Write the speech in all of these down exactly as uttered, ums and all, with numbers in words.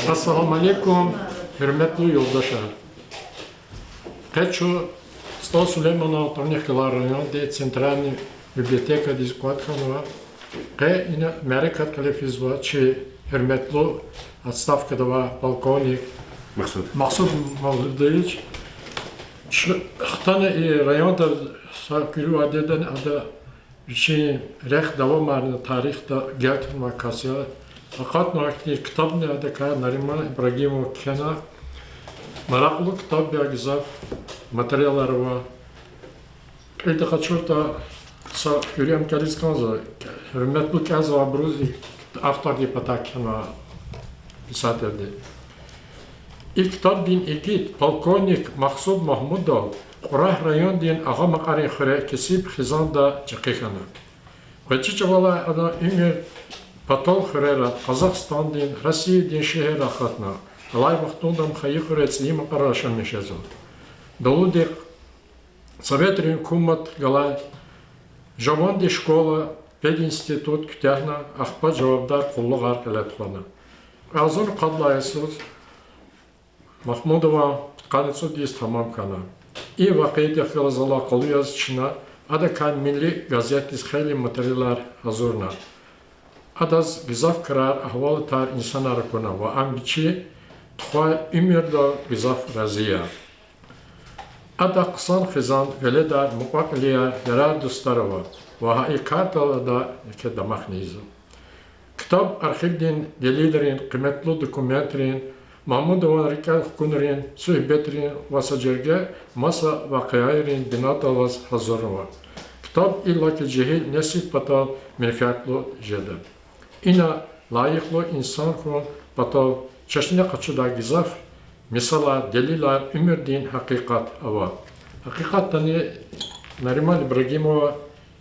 Ассаламу алейкум, гьуьрметлу юлдашар! Къе чун СтӀал Сулейманан тӀварунихъ галай районди центральный библиотекадиз кӀватӀ хьанва. Къе ина мярекат кьиле физва чи гьуьрметлу отставкада авай полковник Махсуд Мавлудович. Чун хтана и районда са куьруь вадидани ада вичин рехъ давамарна тарихда гелтунвай кас я. Акъатнавай хьтин ктабни адакай Нариман Ибрагимова кхьена. Маракьлу ктаб я, гзаф материалар ава. Кьилди къачуртӀа, са куьруь кӀелиз кӀанзава, гьуьрметлу кӀелзавайбуруз и автордин патай кхьенва писателди. И ктабдин игит полковник Махсуд Магьмудов Кьурагь райондин Агъа Макьарин хуьре кесиб хизанда чӀехи хьана. Гъвечӏи чӏавалай адан уьмуьр патал хуьрера, Къазахстандин, Россиядин шегьерра акъатна. Алай вахтунда ам хайи хуьре, ЦӀийи Макьарра яшамиш жезва. Далудихъ советрин гьукумат галай жавандин школа, пединститут куьтягьна, ахпа жавабдар къуллугъар кьиле тухвана. Кьве агъзурни къад лагьай йисуз Магьмудован пудкъанни цӏуд йис тамам хьана. И вакъиадихъ галаз алакъалу яз чна адакай Милли газетдиз хейлин материалар гьазурна. Адаз гзаф крар, агьвалатар инсанар акуна ва ам вичин тухвай уьмуьрдал гзаф рази я. Адан хъсан хизан, веледар, мукьва-кьилияр, ярар-дустар ава ва гьа и кардал ада еке дамахни ийизва. Ктаб архивдин делилрин, къиметлу документрин, Магьмудован рикӏел хкунрин, суьгьбетрин ва са жерге маса вакъиайрин бинадай алаз гьазурнава. Ктаб иллаки жегьил несил патал менфятлу жеда. Ина лайихлу инсан хьун патал чешне къачудай гзаф мисалар, делилар, уьмуьрдин гьакъикъат ава. Гьакъикъатдани, Нариман Ибрагимова,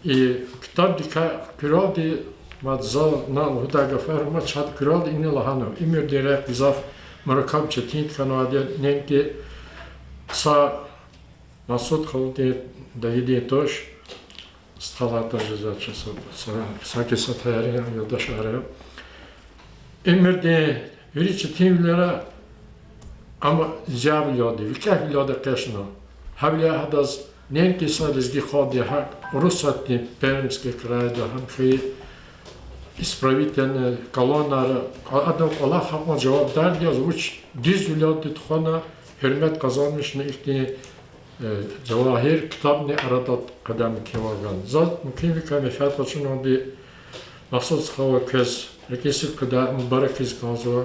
и ктабдикай куьрелди, мад за на лугьудай гафар мад чад куьрелди ина лагьана: уьмуьрдин рехъ гзаф мураккаб, четин хьанвайди я, неинки са Масуд халудин дайидин туш, стхалай тажиза часа са, са кисатари, юлдашари. Уьмуьрдин вири четинвилера ам зявилелди, викӀегьвилелди экъечӀна. Гьавиляй гьадаз неинки са лезги халкьдин, гьакӀ Урусатдин Пермский крайда, гьам хьайи исправительный колонияра, адан кӀвалах гьакьван жавабдарди яз, вуч дуьзвилелди тухвана, гьуьрмет къазанмишна ихьтин жавагьир ктабни арадал къадам кхьенвай гана. Заз мумкинвиликай менфят къачунвайди Масуд стхавай квез рикӀин сидкьидай мубаракиз кӀанзава.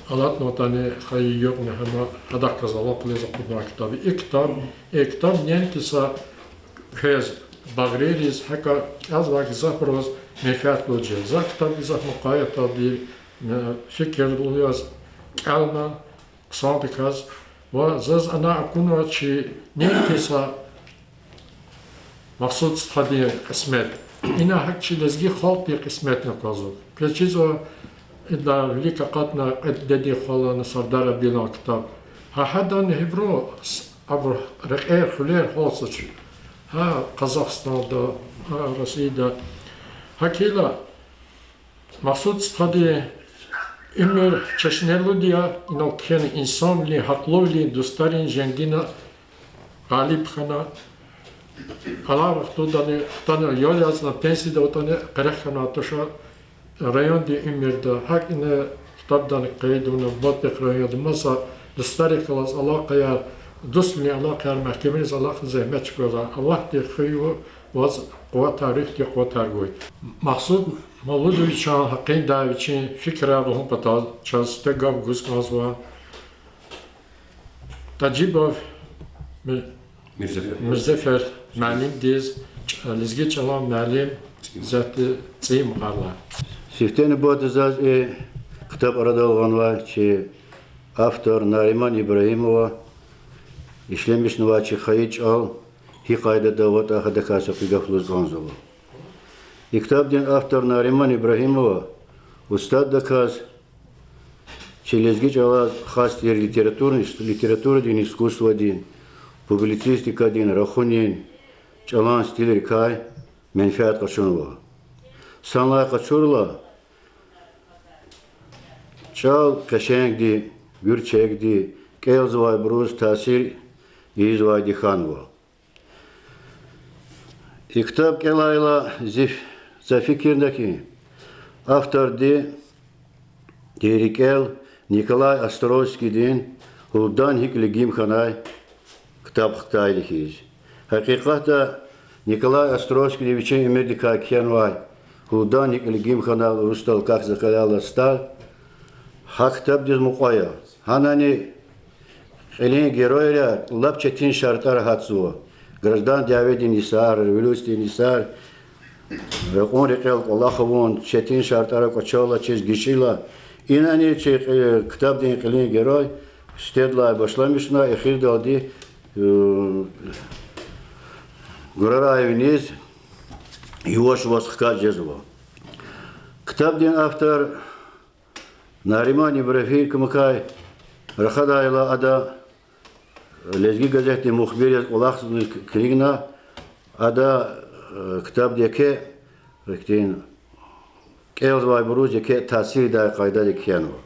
АлатнаватӀани хайи югъни гьама, гьадахъ галаз алакъалу яз акъуднавай ктаб я и ктаб. И ктаб неинки са квез, багъририз, гьакӀа кӀелзавай гзафбуруз менфятлу жеда. За ктаб гзаф мукъаяталди, фикирлу яз кӀелна, хъсандаказ, ва заз ана акунва чи неинки са Масуд стхадин кьисмет, ина гьакӀ чи лезги халкьдин кьисметни аквазва. Квез чизва, идалай вилик акъатна кьве дидедин хвалана, Сардар Абилан ктаб. Гьа гьадан гьибуру с-, абур рекьер, хуьлер гьалтзавач гьа Къазахстанда, гьа Россияда. ГьакӀ хьайила, Масуд стхадин уьмуьр чешнелуди я, инал кхьена инсанвилин, гьахълувилин, дустарин женгина гъалиб хьана. Алай вахтундани хтана, ял язна, пенсияда аватӀани, къерех хьанвай туш райондин уьмуьрда. ГьакӀ ина ктабдани къейд авуна, Батуриз районда маса дустарихъ галаз алакъаяр, дуствилин алакъаяр мягькемариз, алахъна зегьмет чӀугвазвай. Аллагьди хвейи ваз къуватар, руьгьдин къуватар гуй. Масуд Мавлудовичан гьакъиндай вичин фикирар лугьун патал чаз сифте гаф гуз кӀанзава Тажибов Мир-, Мирзефер. Мирзефер муаллимдиз, ч-, лезги чӀалан муаллим, исятда ЦӀийи Макьаралай. Сифте нубатда заз и ктаб арадал гъанвай чи автор Нариман Ибрагьимова ишлемишнавай чи хайи чӀал гьи къайдада аватӀа, гьадакай са куь гаф лугьуз кӀанзава. И ктабдин автор Нариман Ибрагьимова устаддаказ чи лезги чӀалаз хас тир литературный, литературадин, искусстводин, публицистикадин, рахунин, чӀалан стилрикай менфят къачунва. Санлай къачурла, чӀал къешенгди, гуьрчегди, кӀелзавайбуруз таъсир ийизвайди хьанва. И ктаб кӀелайла зи, за фикирна хьи, авторди, и рикӀел Николай Островскийдин Лудан гьикӀ лигим хьанай ктаб хтайди хьиз. Гьакъикъатда Николай Островскийди вичин уьмуьрдикай кхьенвай Лудан гьикӀ лигим хьанай урусдал как закаляло сталь, гьа ктабдиз мукьва я. Гьанани кьилин геройри лап четин шартӀара гьатзава. Граждан дяведин йисар, революциядин йисар, ракьун рекьел кӀвалах авун, четин шартӀара кӀвачелла, чиз гишила. Инани чи, э, ктабдин кьилин герой сифтедилай башламишна, эхирдалди, э, Гурараевниз юваш-юваш хкаж жезва. Ктабдин автор Нариман Ибрагьимовакай рахадайла, ада Лезги газетдин мухбир яз кӀвалахзавай килигна, ада, э, ктабди еке, ихьтин, кӀелзавайбуруз еке таъсир ийидай къайдада кхьенва.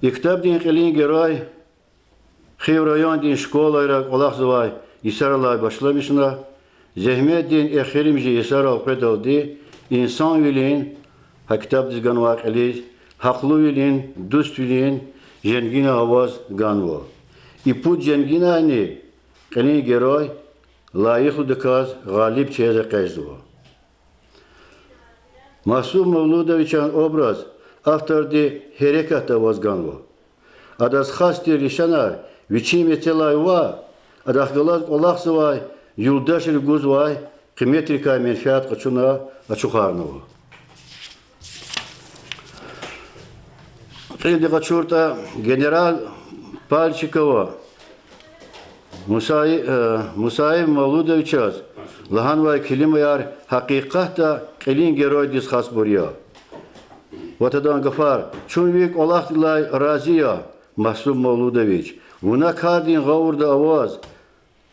И ктабдин кьилин герой Хив райондин школайра кӀвалахзавай йисаралай башламишна, зегьметдин эхиримжи йисарал къведалди инсанвилин, гьа ктабдиз ганвай кьилиз, гьахълувилин, дуствилин женгина аваз ганва. И пуд женгинайни кьилин герой лайихлудаказ гъалиб чиз экъечӀзава. Магьсуб Мавлудовичан образ авторди гьерекатда аваз ганва. Адаз хас тир лишанар вичин мецелай ва адахъ галаз кӀвалахзавай юлдашри гузвай къиметрикай менфят къачуна ачухарнава. Кьилди къачуртӀа, генерал Пальчикова Мусаи-, э, Мусаиб Мавлудовичаз лагьанвай келимаяр гьакъикъатда кьилин геройдиз хасбур я. Ватадан гафар: чун ви кӀвалахдилай рази я, Магьсуб Мавлудович. Вуна кардин гъавурда аваз,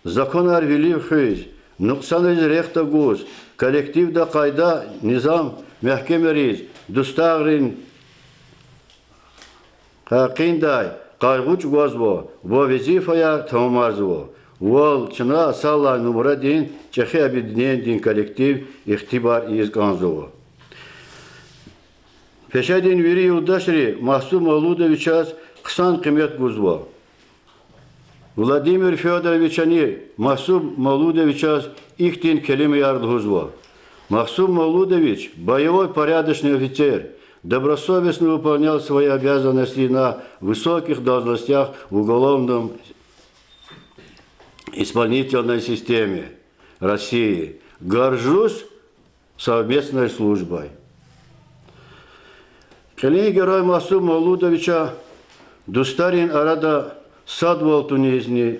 законар вилив хуьз, нукьсанриз рехъ тагуз, коллективда къайда-низам мягькемариз, дустагърин къайгъудай къайгъу чӀугвазва ва везифаяр тамамарзава. Вал чна санлай нумрадин чӀехи объединениедин коллектив ихтибар ийиз кӀанзава. Пешедин вири юлдашри Магьсуб Мавлудовичаз хъсан къимет гузва. Владимир Фёдоровичани Магьсуб Мавлудовичаз ихьтин келимаяр лугьузва: Магьсуб Мавлудович, боевой порядочный офицер, добросовестно выполнял свои обязанности на высоких должностях в уголовном исполнительной системе России. Горжусь совместной службой. Кьилин герой Магьсуб Мавлудовича дустарин арада садвал тунизни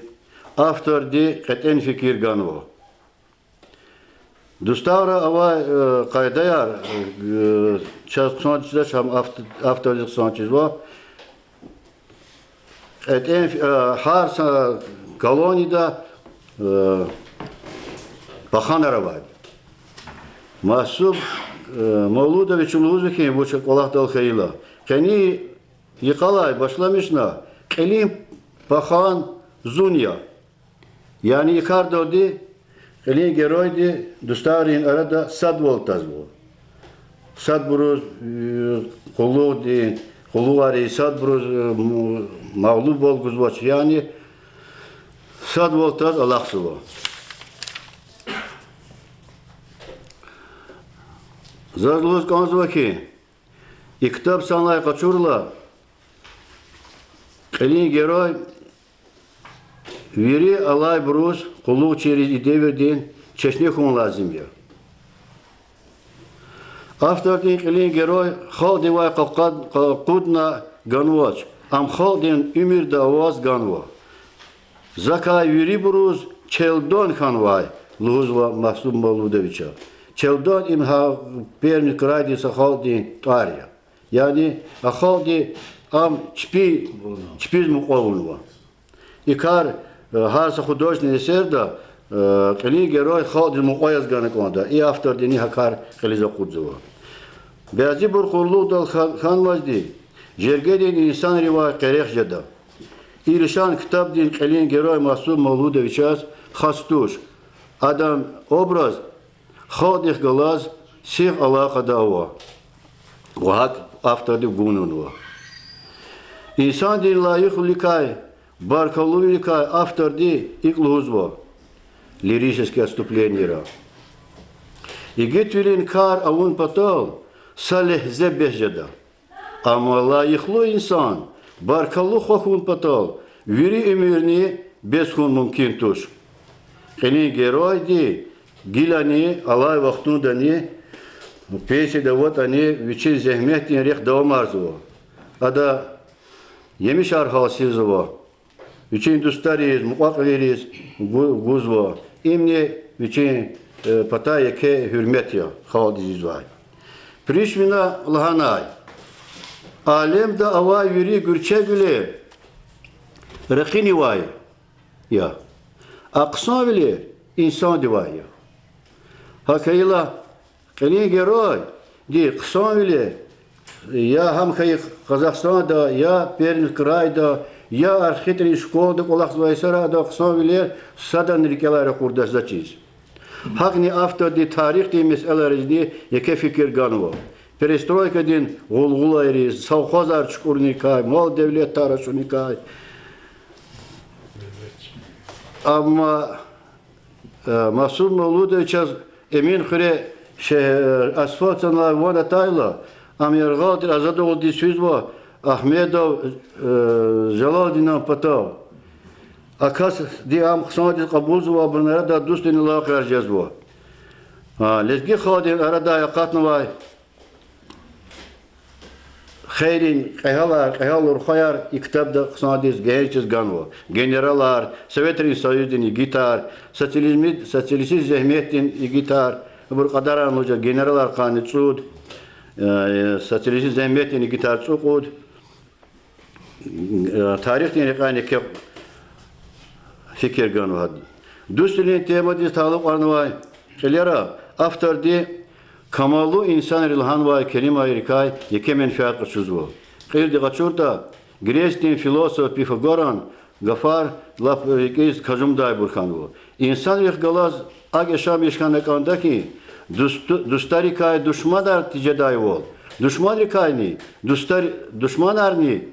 авторди кьетӀен фикир ганва. Дустагъра авай, э, къайдаяр, э, чаз хъсан чизвач, гьам авт-, автордиз хъсан чизва. КьетӀен, э, гьар са колонияда, э, паханар авай. Магьсуб, э, Мавлудовича лугьузва хьи, вуч кӀвалахдал хьайила, къенин йикъалай башламишна кьилин пахан зун я. Яни и кардалди кьилин геройди дустарин арада садвал тазва. Садбуруз, э, къуллугъдин, къуллугъари садбуруз, э, м-, магълубвал гузвач, яни садвал таз алахъзава. Заз лугьуз кӀанзава хьи, и ктаб санлай къачурла, кьилин герой вири алайбуруз, къуллугъчийриз и девирдин чешне хьун лазим я. Автордин кьилин герой халкьдивай къакъуд-, къакъудна ганвач, ам халкьдин уьмуьрда аваз ганва. Закай вирибуруз челдон хьанвай, лугьузва Магьсуб Мавлудовича. Челдон им гьа Пермь крайдин са халкьдин тӀвар я. Яни а халкьди ам чпи, чпиз мукьва авунва. И кар, э, гьар са художественный эсерда, э, кьилин герой халкьдиз мукьва яз гана кӀанда. И автордини гьа кар кьилиз акъудзава. Бязибур къуллугъдал ха-, хьанвазди, жергедин инсанривай къерех жеда. И лишан ктабдин кьилин герой Масуб Мавлудовичаз хас туш. Адан образ халкьдихъ галаз сигъ алакъада ава ва гьакӀ авторди гуннава. Инсандин лайихлувиликай, баркаллувиликай авторди икӀ лугьузва лирический отступлениера: игитвилин кар авун патал са легьзе бес жеда. Амма лайихлу инсан баркаллу хва хьун патал вири уьмуьрни бес хьун мумкин туш. Кьилин геройди гилани алай вахтундани, пенсияда аватӀани, вичин зегьметдин рехъ давамарзава. Ада емишар гьасилзава. Вичин дустариз, мукьва-кьилийриз гу-, гузва. Имни вичин, э, патай еке гьуьрмет я халкьдиз ийизвай. Пришвина лагьанай: алемда авай вири гуьрчегвилер ракъинивай я, а хъсанвилер инсандивай я. ГьакӀ хьайила, кьилин геройди хъсанвилер, я гьам хьайи Къазахстанда, я Пермский крайда, я архитрин школада кӀвалахзавай йисара адан хъсанвилер садан рикӀелай ракъурдач заз чиз. ГьакӀни авторди тарихдин месэлайризни еке фикир ганва. Перестройкадин гъулгъулайриз, совхозар чукӀурникай, мал-девлетар ашуникай. Амма Э, Масуб Мавлудовичаз Эмин хуьре ше-, асфальт санлай ван атайла, ам яргъал тир азадвалдиз физва Агьмедов, э, Жалалдинан патав. А касди ам хъсандиз кьабулзава, абурун арада дустунин алакъаяр жезва. А, лезги халкьдин арадай акъатнавай хейлин кьегьалар, кьегьал рухваяр и ктабда хъсандиз гегьеншдиз ганва. Генералар, Советрин Союздин игитар, социализми-, социалистик зегьметдин игитар, абур кьадарна лугьуз жеда, генералар къанни цӀуд, э, социалистик зегьметдин игитар цӀукьуд, э, тарихдин рекьяйни еке фикир ганва гьада. Дуствилин темадиз талукьарнавай кьилера авторди камаллу инсанри лагьанвай келимайрикай еке менфят къачузва. Кьилди къачуртӀа, грекдин философ Пифагоран гафар лап рикӀиз кьажумдайбур хьанва. Инсанрихъ галаз акӀ яшамиш хьана кӀанда хьи, дуст-, дустарикай душманар тежедайвал, душманрикайни дустар-, душманарни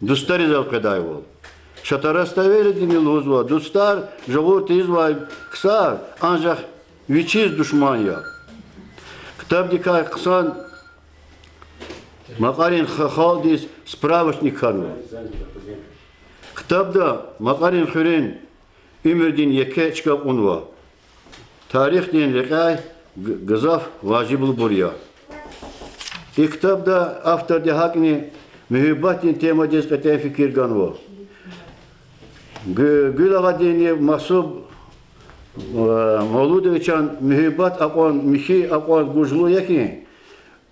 дустаризав къведайвал. Шатараставелидини лугьузва: дустар жагъур тийизвай ксар анжах вичиз душман я. Ктабдикай хъсан Макьарин ха-, халкьдиз справочник хьанва. Ктабда Макьарин хуьруьн уьмуьрдин еке чка кьунва. Тарихдин рекьяй г-, гзаф важиблубур я. И ктабда авторди гьакӀни муьгьуьббатдин темадиз кьетӀен фикир ганва. Гу-, Гуьлагьадини Масуб, э, Мавлудовичан муьгьуьббат акьван михьи, акьван гужлу я хьи,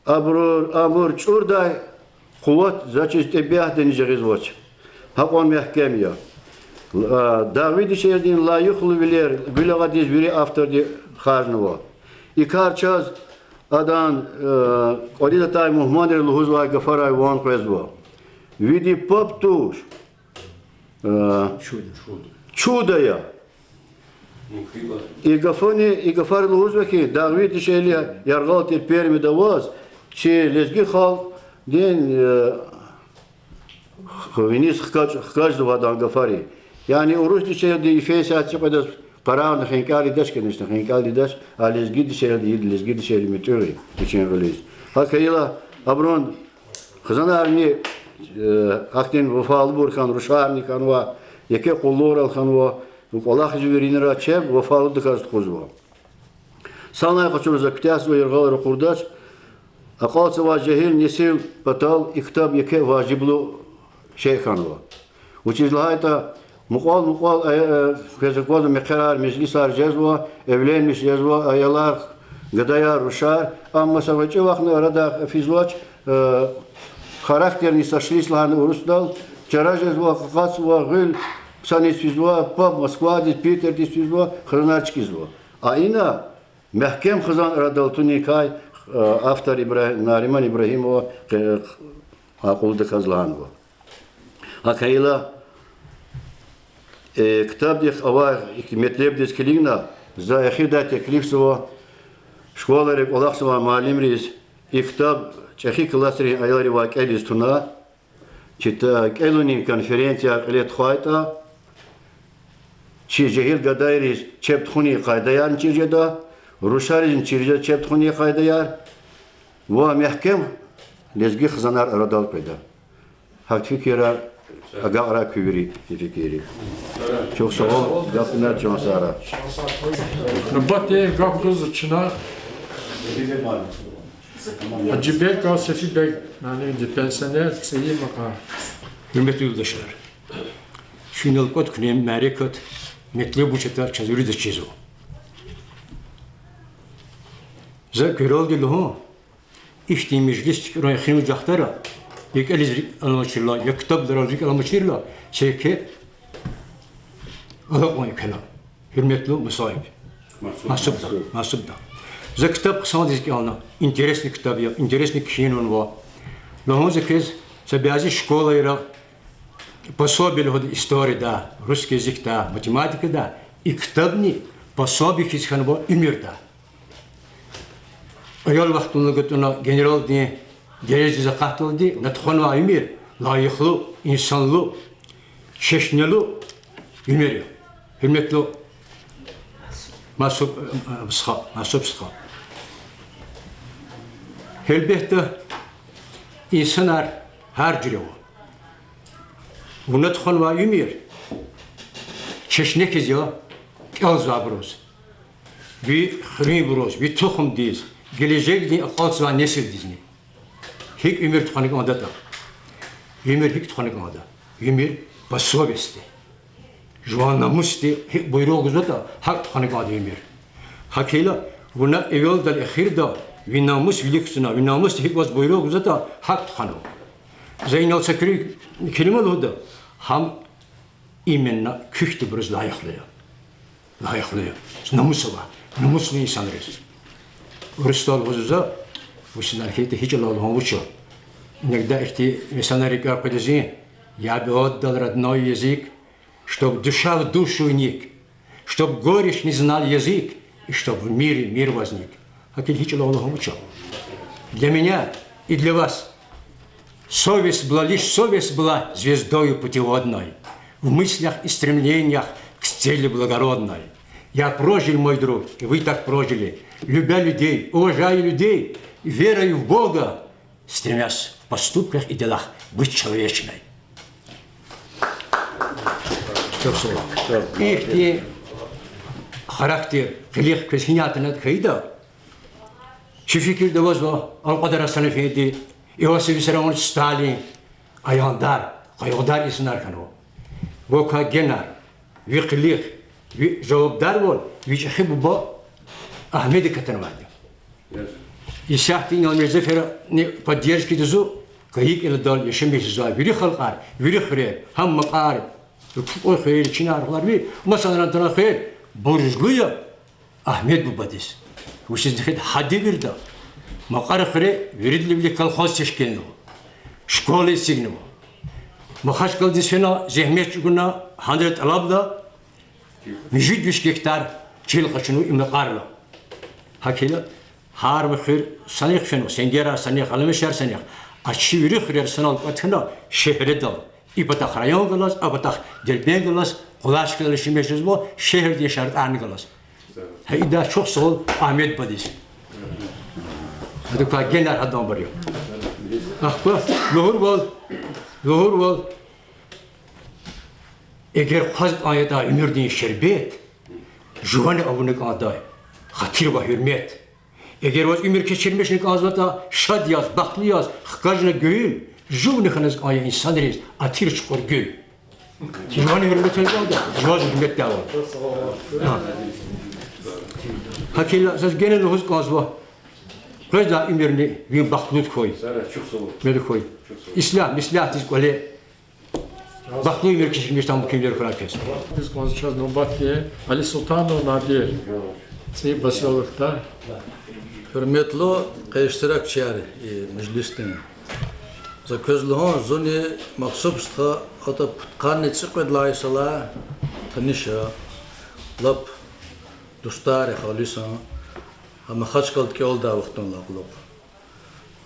абур, абур чӀурдай къуват заз чиз тӀебиатдани жагъизвач. Гьакьван мягькем я. Э, Дагъви дишегьлидин лайихлувилер Гуьлагьадиз вири авторди харжнава. И кар чаз адан, э, кӀвализ атай мугьманри лугьузвай гафарай ван къвезва: види паб туш, э, чудо я. И гафуни, и гафар лугьузва хьи, Дагъви дишегьли яргъал тир Пермида аваз, чи лезги халкьдин, э, виниз хкаж-, хкажзава адан гафари. Яни урус дишегьлиди йифен сят цӀикьведаз къарагъна хинкӀал ийидач, конечно, хинкӀал ийидач, а лезги дишегьлиди, лезги дишегьли муьтӀуьгъ я вичин гъилиз. ГьакӀ хьайила, абурун хизанарни, э, ахьтин вафалубур хьанва, рушарни хьанва, еке къуллугърал хьанва, кӀвалахзавайринра чеб вафалудаказ тухузва. Санлай къачурзава, куьтягьзава, яргъал ракъурдач, акьалтзавай жегьил несил патал и ктаб еке важиблу шей хьанва. Вучиз лагьайтӀа мукьвал-мукьвал, э, э, квез аквазва, мехъерар, межлисар жезва, эвленмиш жезва, аялар, гадаяр, рушар, амма са гъвечӀи вахтни арадай физвач, э, характеры не сошлись лагьана урусдал, чара жезва, къакъатзава, гъуьл саниз физва, паб Москвадиз, Питердиз физва, хизанар чкӀизва. А ина мягькем хизан арадал тунникай, э, автор Ибра-, Нариман Ибрагьимова къе-, акьулдаказ лагьанва. Гьакӏ хьайила, э, ктабдихъ авай метлебдиз килигна, за эхирдай теклифзава школайра кӏвалахзавай муаллимриз и ктаб чӏехи классрин аялривай кӏелиз туна, чита кӏелунин конференцияр кьиле тухвайтӏа, чи жегьил гадайриз чеб тухунин къайдаярни чир жеда, рушаризни чир жеда чеб тухунин къайдаяр, ва мягькем лезги хизанар арадал къведа. Гьахьтин фикирар агакьрай куь вири, и фикирри. Чухсагъул, гафунар чан сагърай. Нубатдин гаф гуз чна Гьажибеков Сефибег, муаллимди, пенсионер, ЦӀийи макьар. Гьуьрметлу юлдашар, чун инал кӏватӏ куьне мярекат, метлеб вуч ятӏа чаз виридаз чизва. За куьрелди лугьун, ихьтин межлис тикӏран эхиримжи вахтара, я кӏелиз рикӏ аламачирла, я ктабдал рикӏ аламачирла, са еке алакьун эквена. Гьуьрметлу Мусаиб. Масуб. Масубда, Масубда. За ктаб хъсандиз кӏелна, интересный ктаб я, интересный кхьинвал ава. Лугьун за квез, са бязи школайра пособие лугьуда историяда, русский языкда, математикада, и ктабни пособие хьиз хьанва уьмуьрда. Аял вахтунда гатӏана генералдин дережадиз акъатдалди, на тухванвай уьмуьр лайихлу, инсанлу, чешнелу уьмуьр я. Гьуьрметлу Масуб, э, стха, Масуб стха. Гьелбетда, инсанар гьар жуьре ава. Вуна тухванвай уьмуьр чешне хьиз я кӏелзавайбуруз, ви хуьруьнбуруз, ви тухумдиз, гележегдин акьалтзавай несилдизни. Гьикӏ уьмуьр тухвана кӏандатӏа? Уьмуьр гьикӏ тухвана кӏанда? Уьмуьр по совести. Жуван намусди гьикӏ буйругъ гузватӏа, гьакӏ тухвана кӏанда уьмуьр. Гьакӏ хьайила, вуна эвелдал эхирдал ви намус вилик хъувуна, ви намусди гьикӏ ваз буйругъ гузватӏа, гьакӏ тухванва. За инал са куьруь келима лугьуда, гьам именно куьхьдайбуруз лайихлу я. Лайихлу я. Намус авай, намуслу инсанриз. Урусдал лугьузва за, вучиз лагьайтӏа гьи чӏалал лугьун вуч я. Иногда ихьтин месэлаяр къведа зун: я бы отдал родной язык, чтоб душа в душу вник, чтоб горечь не знал язык, и чтоб в мире мир возник. Гьакӏ гьи чӏалал лугьун вуч я. Для меня и для вас совесть была, лишь совесть была звездою путеводной в мыслях и стремлениях к цели благородной. Я прожил, мой друг, и вы так прожили, любя людей, уважая людей, верою в Бога, стремясь в поступках и делах быть человечной. Ихьтин характер, къилих квез гьинай атанатӏа хьайида, чи фикирда авазва Алкьвадар Гьасан эфенди, Иосиф Виссарионович Сталин, аяндар, къайгъудар инсанар хьанва. Вун квай генар, ви къилих, ви жавабдарвал ви чӏехи буба Агьмеда катанвайди. Исятда инал Мирзеферни поддержкадиз ава, кайи кӏиладал яшамиш жезвай вири халкьар, вири хуьрер, гьам Макьар, Кьуькьуь хуьрер, Чинар хуьрер, масанран атанвай хуьрер буржлу я Агьмед бубадиз. Вучиз лагьайтӏа гьа девирда Макьар хуьре виридалай вилик колхоз тешкилнава, школа эцигнава. Махачкъаладиз фена, зегьмет чӏугуна, гьанра тӏалабда муьжуьд виш гектар чил къачунва и Макьарал. Гьакӏ хьайила, гьар ви хуьр санихъ фенва, Сенгерар санихъ, Аламешар санихъ, а чи вири хуьрер санал кӏватӏ хьана шегьредал. И патахъ район галаз, а патахъ Дербент галаз, Кьулачкадал яшамиш жезва, шегьердин шартӏарни галаз. Гьа ида чухсагъул Агьмед бадиз. Гьадакай генар гьаданбур я. Ахпа лугьурвал, лугьурвал, эгер хъваз кӏан ятӏа уьмуьрдин шербет, жувани авуна кӏандай хатир ва гьуьрмет. Эгер ваз уьмуьр кечирмишна кӏанзаватӏа шад яз, бахтлу яз, хкажна гуьгьуьл, жувни хьаназ кӏан я инсанриз атир чукӏур гуьл. Жувани гьуьрметна кӏанда, жуваз гьуьрметдайвал. Гьа. Гьакӏ хьайила заз гена лугьуз кӏанзава: къвезвай уьмуьрни ви бахтлуд хьуй. Мелик хьуй. Ислягь-меслягьдиз кӏвале, бахтлу уьмуьр кечирмишдайвал мумкинвилер хьурай квез. Чаз нубатда Алисултанов Надир, ЦӀийи посёлокда. Гьуьрметлу къе иштиракчияр и межлисдин. За квез лугьун, зунни Махсуб стха, атӀа пудкъанни цӀикьвед лагьай йисалай таниш я, лап дустар я халисан, гьа Махачкъалада кӀелдай вахтунилай кьулухъ.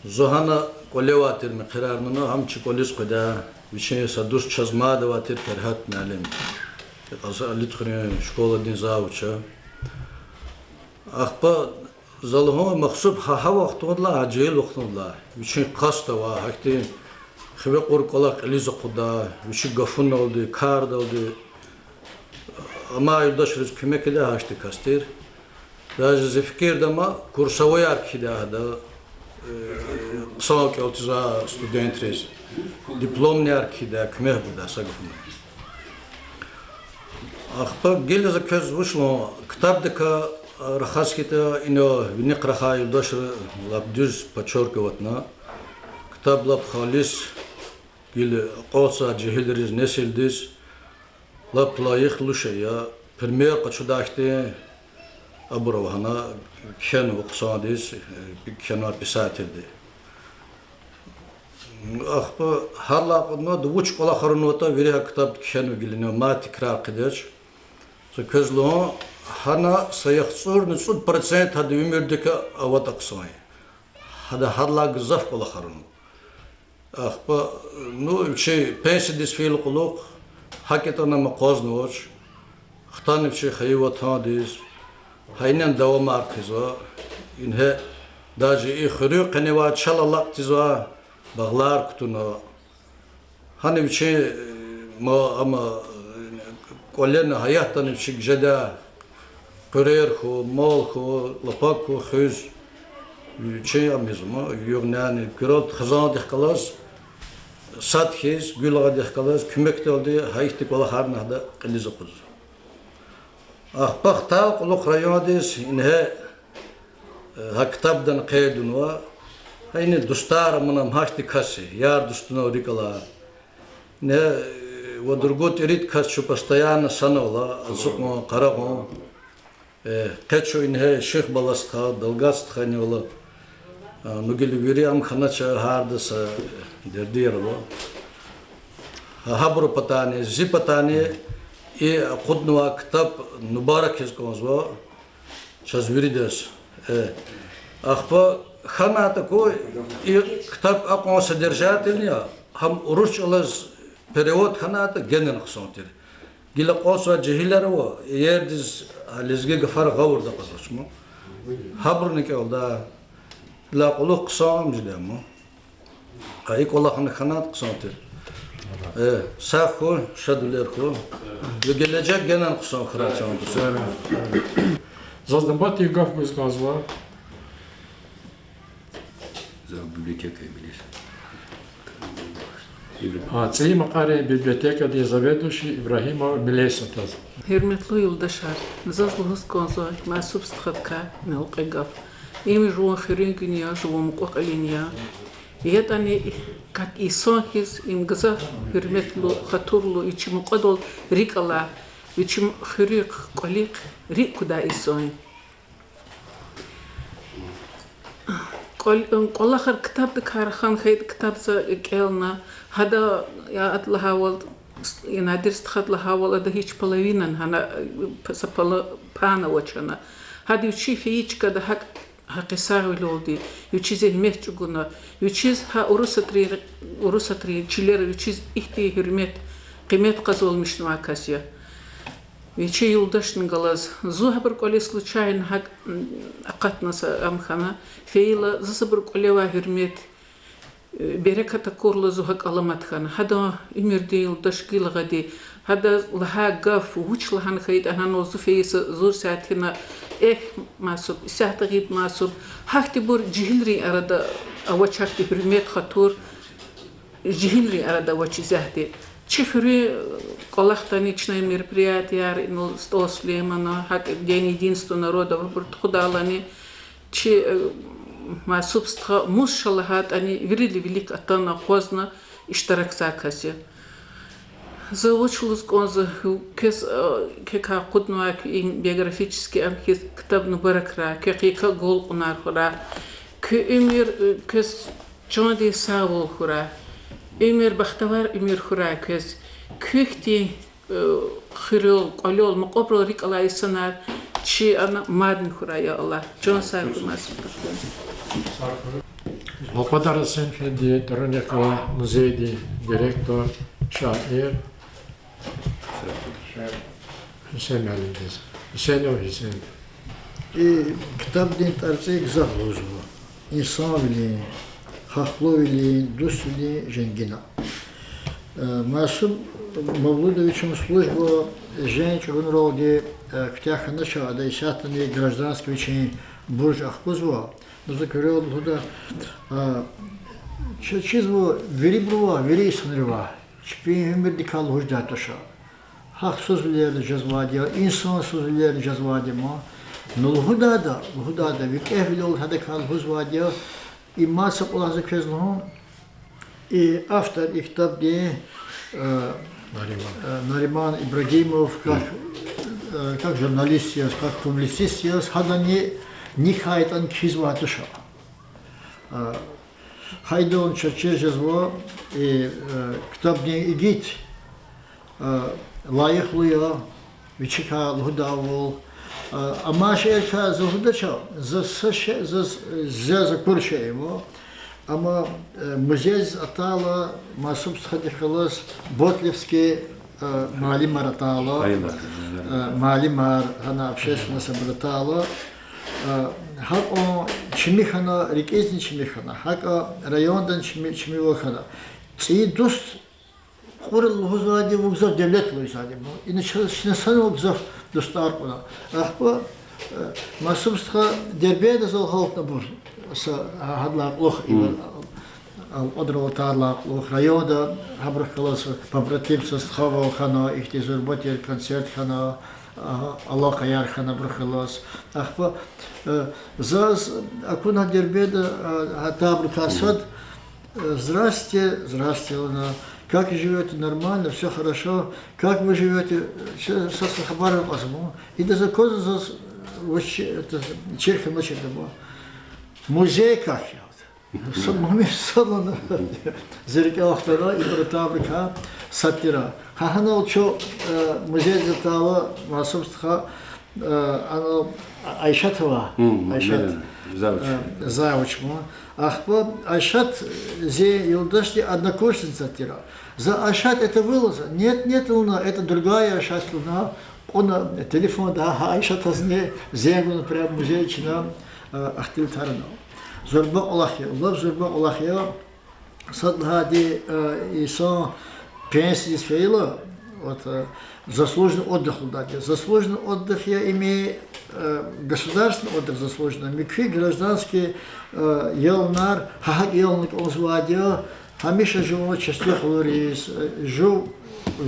Зун гьана кӀвале авай тир, мехъерарна, гьам чи кӀвализ къведай, вичин са дуст чаз мад авай тир Фергьят муаллим. Кьаза Алидхуьруьн школадин завуч я. Ахпа за лугьун, Махсуб гьа, гьа вахтундилай, гьа жегьил вахтундилай вичин къаст авай, гьахьтин хиве кьур кӀвалах кьилиз акъудай, вичин гафуналди, кардалди, амай юлдашриз куьмек ийидай гьахьтин кас тир. Даже зи фикирдамаз курсовойяр кхьидай гьада, э, хъсан кӀел тийизвай студентриз, дипломнияр кхьидай, куьмек гудай са гафуналди. Ахпа гила за квез вуч лугьун, ктабдикай рахаз хьайитӀа, ина виник рахай юлдашри лап дуьз подчеркиватьна, ктаб лап халис, гила акъатзавай жегьилриз, несилдиз лап лайихлу шей я, пример къачудай хьтин абур ава гьана кхьенва хъсандиз, кхьенвай писателди. Ахпа гьадалай кьаднава, вуч кӀвалахар авунатӀа, вири гьа ктабда кхьенва гила, мад тикрар хъийидач. За квез лугьун, гьана са яхцӀурни цӀуд процент гьадан уьмуьрдикай аватӀа хъсан я. Гьада гьадалай гзаф кӀвалахар авунва. Ахпа, ну, вичи пенсиядиз фейила кьулухъ, гьакӀ ятӀани ам акъвазнавач, хтана вичи хайи ватандиз, гьа инал давамар хъийизва, ингье, даже и хуьруьн къене авай чал алакьзавай багълар кутуна. Гьана вичин, ма, ама, кӀвалени, гьаятдани вичик жедай къуьрер хьуй, мал хьуй, лапаг хьуй хуьз, вичин ам ийизва, ма, югъ-няни, куьрелди хизандихъ галаз, сад хьиз, гуьлагъайдихъ галаз, куьмекдалди гьа ихьтин кӀвалахарни гьада кьилиз акъудзава. Ахпа хтайла кьулухъ райондиз ингье, э, гьа ктабдин къейд авунва, гьа ина дустар амана, гьахьтин кас я, яр-дустунал рикӀ алай. Ингье, э, вад-ругуд-ирид кас чун постоянно санал ала, ацукьун, къарагъун. Э, къе чун ингье Шихбала стха, Далгат стха инал ала. А, ну гила вири ам хьанач, гьарда са дердияр ава. Гьа, гьабурун патани, зи патани и акъуднавай ктаб мубарак ийиз кӀанзава чаз виридаз. Э, ахпа хьанайтӀа квай, и ктаб акьван содержательный я, гьам урус чӀалаз перевод хьанайтӀа генани хъсан тир. Гила акьалтзавай жегьилар ава, иердиз а лезги гафар гъавурда акъвазвач ма. Гьабурни кӀелдай. Идалай кьулухъ хъсан ам жеда ма. Гьа и кӀвалахни хьанайтӀа хъсан тир. Э, сагъ хьуй, шадвилер хьуй. Ва гележег генани хъсан хьурай чандуз. Заз нубатдин гаф гуз кӀанзава. За библиотекадин милис. А, ЦӀийи Макьарин библиотекадин заведующий Ибрагьимов Милесатаз. Гьуьрметлу юлдашар, заз лугьуз кӀанзава Масуб стхадикай гьелкъвен гаф. Им жуван хуьруьнгун я, жуван мукьва-кьилин я. ЯтӀани, как инсан хьиз, им гзаф гьуьрметлу, хатурлу, вичин мукьвадал рикӀ алай, вичин хуьруьхъ, кӀвалихъ рикӀ кудай инсан я. КӀвал-, кӀвалахар ктабдикай рахун хьайитӀа, ктаб за кӀелна, гьада, я ада лагьайвал, я Надир стхади лагьайвал, ада гьич половинани гьана, са пала-, пана авач гьана. Гьада вичи фейи чкада гьакӀ гьакъисагъвилелди, вичи зегьмет чӀугуна, вичиз гьа урусатрин, урусатрин чилера вичиз ихьтин гьуьрмет, къимет къачуналмишнавай кас я. Вичин юлдашни галаз. Зун гьабур кӀвале случайно гьакӀ, м, акъатна са ам хьана. Фейила, заз абурун кӀвале авай гьуьрмет, э, берекат акурла, зун гьакӀ аламат хьана. Гьадан уьмуьрдин юлдаш Гилагъади, гьадаз лагьай гаф, вуч лагьана хьайитӀа, гьанал зун фейи са зур сятина, эхь, Масуб, исятда гъид, Масуб, гьахьтинбур жегьилрин арада авач, гьахьтин гьуьрмет, хатур. Жегьилрин арада авач исятда. Чи хуьруьн кӀвалахдани чна мероприятияр, инал СтӀал Сулеймана, гьакӀ День единства народов, абур тухудайлани, чи, э, Масуб стха мус ша лагьайтӀани, виридалай вилик атана, акъвазна, иштиракзавай кас я. За вуч лугьуз кӀанзава, квез, э, квекай акъуднавай куь и биографический ам хьиз ктаб мубаракрай, квехъ йикъа агалкьунар хьурай. Куь уьмуьр, э, квез чандин сагъвал хьурай. Уьмуьр, бахтавар уьмуьр хьурай квез. Куь хьтин, э, хуьрел, кӀвалел, мукьвабурал рикӀ алай инсанар чи ана мадни хьурай, я Аллагь. Чан сагъ хьуй, Масуб. Гьуьлкъведар Гьуьсейн-эфенди, Дарунихъ галай музейдин директор, шаир Гьуьсейн муаллимдиз. Гьуьсейнов Гьуьсейн. И ктабдин тӀварцӀи гзаф лугьузва: инсанвилин, халкьвилин, дуствилин женгина. Э, Масуб Мавлудовичан служба женг чӀугунралди, э, куьтягь хьанач, ада исятдани гражданский вичин бурж ахкузва. Ну, за куьрелди лугьуда, э, чи-, чизва, вирибурувай, вири инсанривай чпин уьмуьрдикай лугьузвайди туш. Гьахъ сузавилерни жезвайди я, инсансузавилерни жезвайди я ман. Ну, лугьудайда, лугьудайда, викӀегьвилелди гьадакай лугьузвайди я, и маса кӀвалах за квез лугьун, и автор и ктабдин, э, Нариман. Э, Нариман Ибрагимов, как, э, как журналист яз, как публицист яз, гьадани никайтӀани кхьизвай туш. Э, гьа идални чаз чир жезва, и, э, ктабдин игит, э, лайихлу я, вичикай лугьудайвал. Э, амма шейэрикай за лугьудач, за са ше-, за, за, за акур шейэр ава. Амма, э, музейдиз атайла, Масуб стхадихъ галаз Ботлихский, э, муаллимар атайла, э, муаллимар, гьана общественность абур атайла, э, гьакьван чими хьана, рикӀизни чими хьана, гьакӀа райондани чими, чимивал хьана. ЦӀийи дуст кьурла лугьузвайди вугзав девлет лугьузвайди ма. Ина чаз чна санал гзаф дустар кьуна. Ахпа, э, Масуб стха Дербентда зал гьалтнабур. Са гьадалай кьулухъ, ибур, а, кьвадрал атайдалай кьулухъ, районда гьабурухъ галаз побратимство, стхавал хьана, ихьтин зурба тир концерт хьана, а, алакъаяр хьана абурухъ галаз. Ахпа, э, заз акуна Дербентда, а, гьа табурукай сад, э, здрасте, здрасте лагьана, как живёте, нормально, всё хорошо, как вы живёте, са-, са хабар кьазва. Идаз аквазва заз, вуч, это, чир хьанвачирди ма. Музей как я? Са муми са лагьана, зи рикӀел ахтара, ибур атайбурукай сад тир. Гьа, гьанал чун, э, музейдиз атайла, Масуб стха, э, анал Айшат ава. Айшат. Э, завуч ма. Ахпа Айшат зи юлдашдин однокурсница тир. За Айшат это вы лагьана, нет, нет лагьана, это другая Айшат лагьана, кьуна телефонда гьа Айшатазни зенг авуна, прям музей чна, э, ахтил тарана. Зурба кӀвалах я, лап зурба кӀвалах я. Сад лагьайди, э, инсан пенсиядиз фейила, вот, э, заслуженный отдых лугьудайди я. Заслуженный отдых я им, э, государственный отдых заслуженный, муькуь гражданский, э, ялнар, гьа гьакӀ ялна кӀанзавайди я, гьамиша жуван части къалуриз, э, жув-,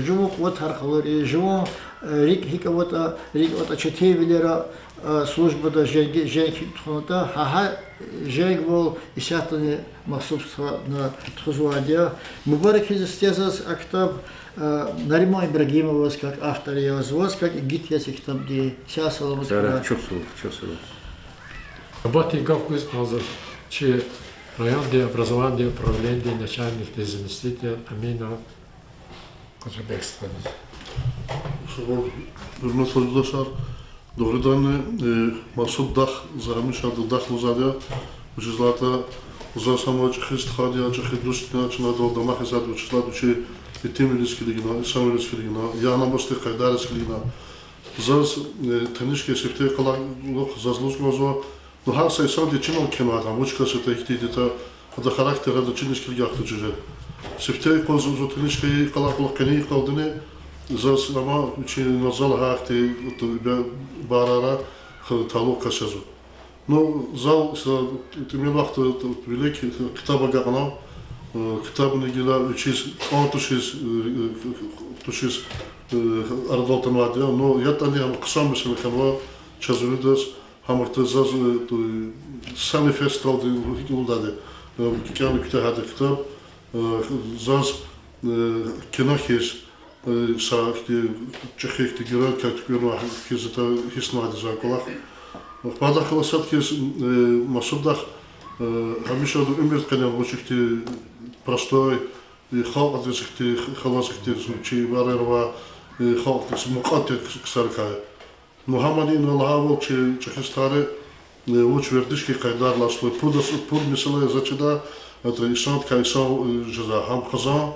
жуван къуватар къалуриз, жуван, э, рикӀ гьикӀ аватӀа, рикӀ аватӀа четинвилера, э, службада женг, женг гьикӀ тухванатӀа, гьа гьа женгвал исятдани Масуб стхана тухузвайди я. Мубарак ийиз иста заз а ктаб, э, Нариман Ибрагимоваз как автор яз, ваз как игит яз и ктабдин. Сагъ-саламат хьурай. Чухсагъул, чухсагъул. Нубатдин гаф гуз кӀанзава чи райондин образованидин управленидин начальникдин заместитель Амина Къужабековадиз. Сагъул, гьуьрметлу юлдашар, дугъриданни, э, Масуб дах, за гьамиша адаз дах лугьузвайди я, вучиз лагьайтӀа заз гьам чӀехи стхади я, чӀехи дуст я, чна адал дамах ийизвайди, вучиз лагьайтӀа вичи итимвилиз килигна, инсанвилиз килигна, я гьана масадбуру къайдайриз килигна. Заз, э, таниш хьайи сифте йикъалай кьулухъ заз лугьуз кӀанзава, ну, гьар са инсандин чинал кхьенвайди я, вуч кас ятӀа, гьихьтинди ятӀа, адан характер, адан чиниз килигайди я жеда. Сифте йикъалай зун, зун таниш хьайи йикъалай кьулухъ, къенин йикъалдини заз, амма вичи назал гьахьтин, бя-, барара х-, талукь кас язва. Ну, зал са тӀимил вахтунда вилик ктаб агакьна, э, ктабни гила вичиз кӀан тушиз, э, э, тушиз, э, арадал атанвайди я. Ну, ятӀани ам хъсан месэла хьанва чаз виридаз, гьам вахтунда заз, э, ту-, са нефесдалди гьикӀ лугьудайди, э, кӀан куьтягьайди ктаб, э, заз, э, кино хьиз, э, са ихьтин чӀехи ихьтин герой, как туькӀуьрнавай хьиз ятӀа гьиссзавайди за кӀвалах. Ахпа адахъ галаз сад хьиз, э, Масубдахъ, э, гьамиша адан уьмуьрдин къене вуч ихьтин простой, Э, халкьдиз ихьтин, халкьдиз ихьтин чи варвар ва, э, халкьдиз мукьвал тир ксарикай. Ну, гьамани ина лагьайвал чи чӀехи стхайри, э, вуч вердиш хьайи къайдайрилай аслу, пуд ас-, пуд месэла яз чида, это инсандикай инсан, э, жезва, гьам хизан,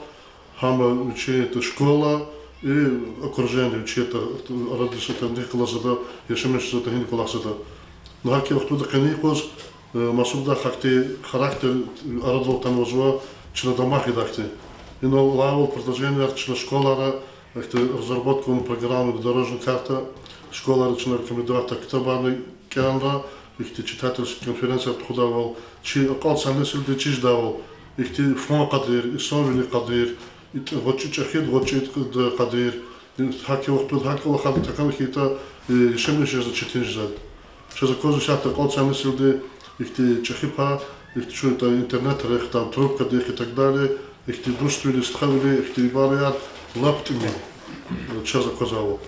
гьам, э, вичин это школа и окружение, вичин это, арадиз это гьикӀ галаз жеда, яшамиш жеда, гьикӀ кӀвалах жеда. Ну, гьакӀ вахтунда къенин юкъуз, э, масубда гьахьтин характер арадал атанвазва, чна дамах ийидай хьтин. Инал лагьайвал предложенияр чна школайра, ихьтин разработка авуна программа, дорожная карта, школайра чна рекомендовать авуна ктабарни кӀелна, ихьтин читательский конференцияр тухудайвал, чи акьалтзавай несилди чизвайвал, ихьтин фан къадир, инсанвилин къадир, итӀ гъвечӀи чӀехиди, гъвечӀиди къадир, гьакӀ вахтунда гьакӀ кӀвалахар такӀан хьайитӀа, э, яшамиш жезва, четин жезва. Чаз аквазва исятда акьалтзавай несилди ихьтин чӀехи пай, ихьтин чун ятӀа интернет рехъ, там трубкадихъ и так далее, ихьтин дуствилин, стхавилин ихьтин ибараяр лап тӀимил, э, чаз аквазвайвал.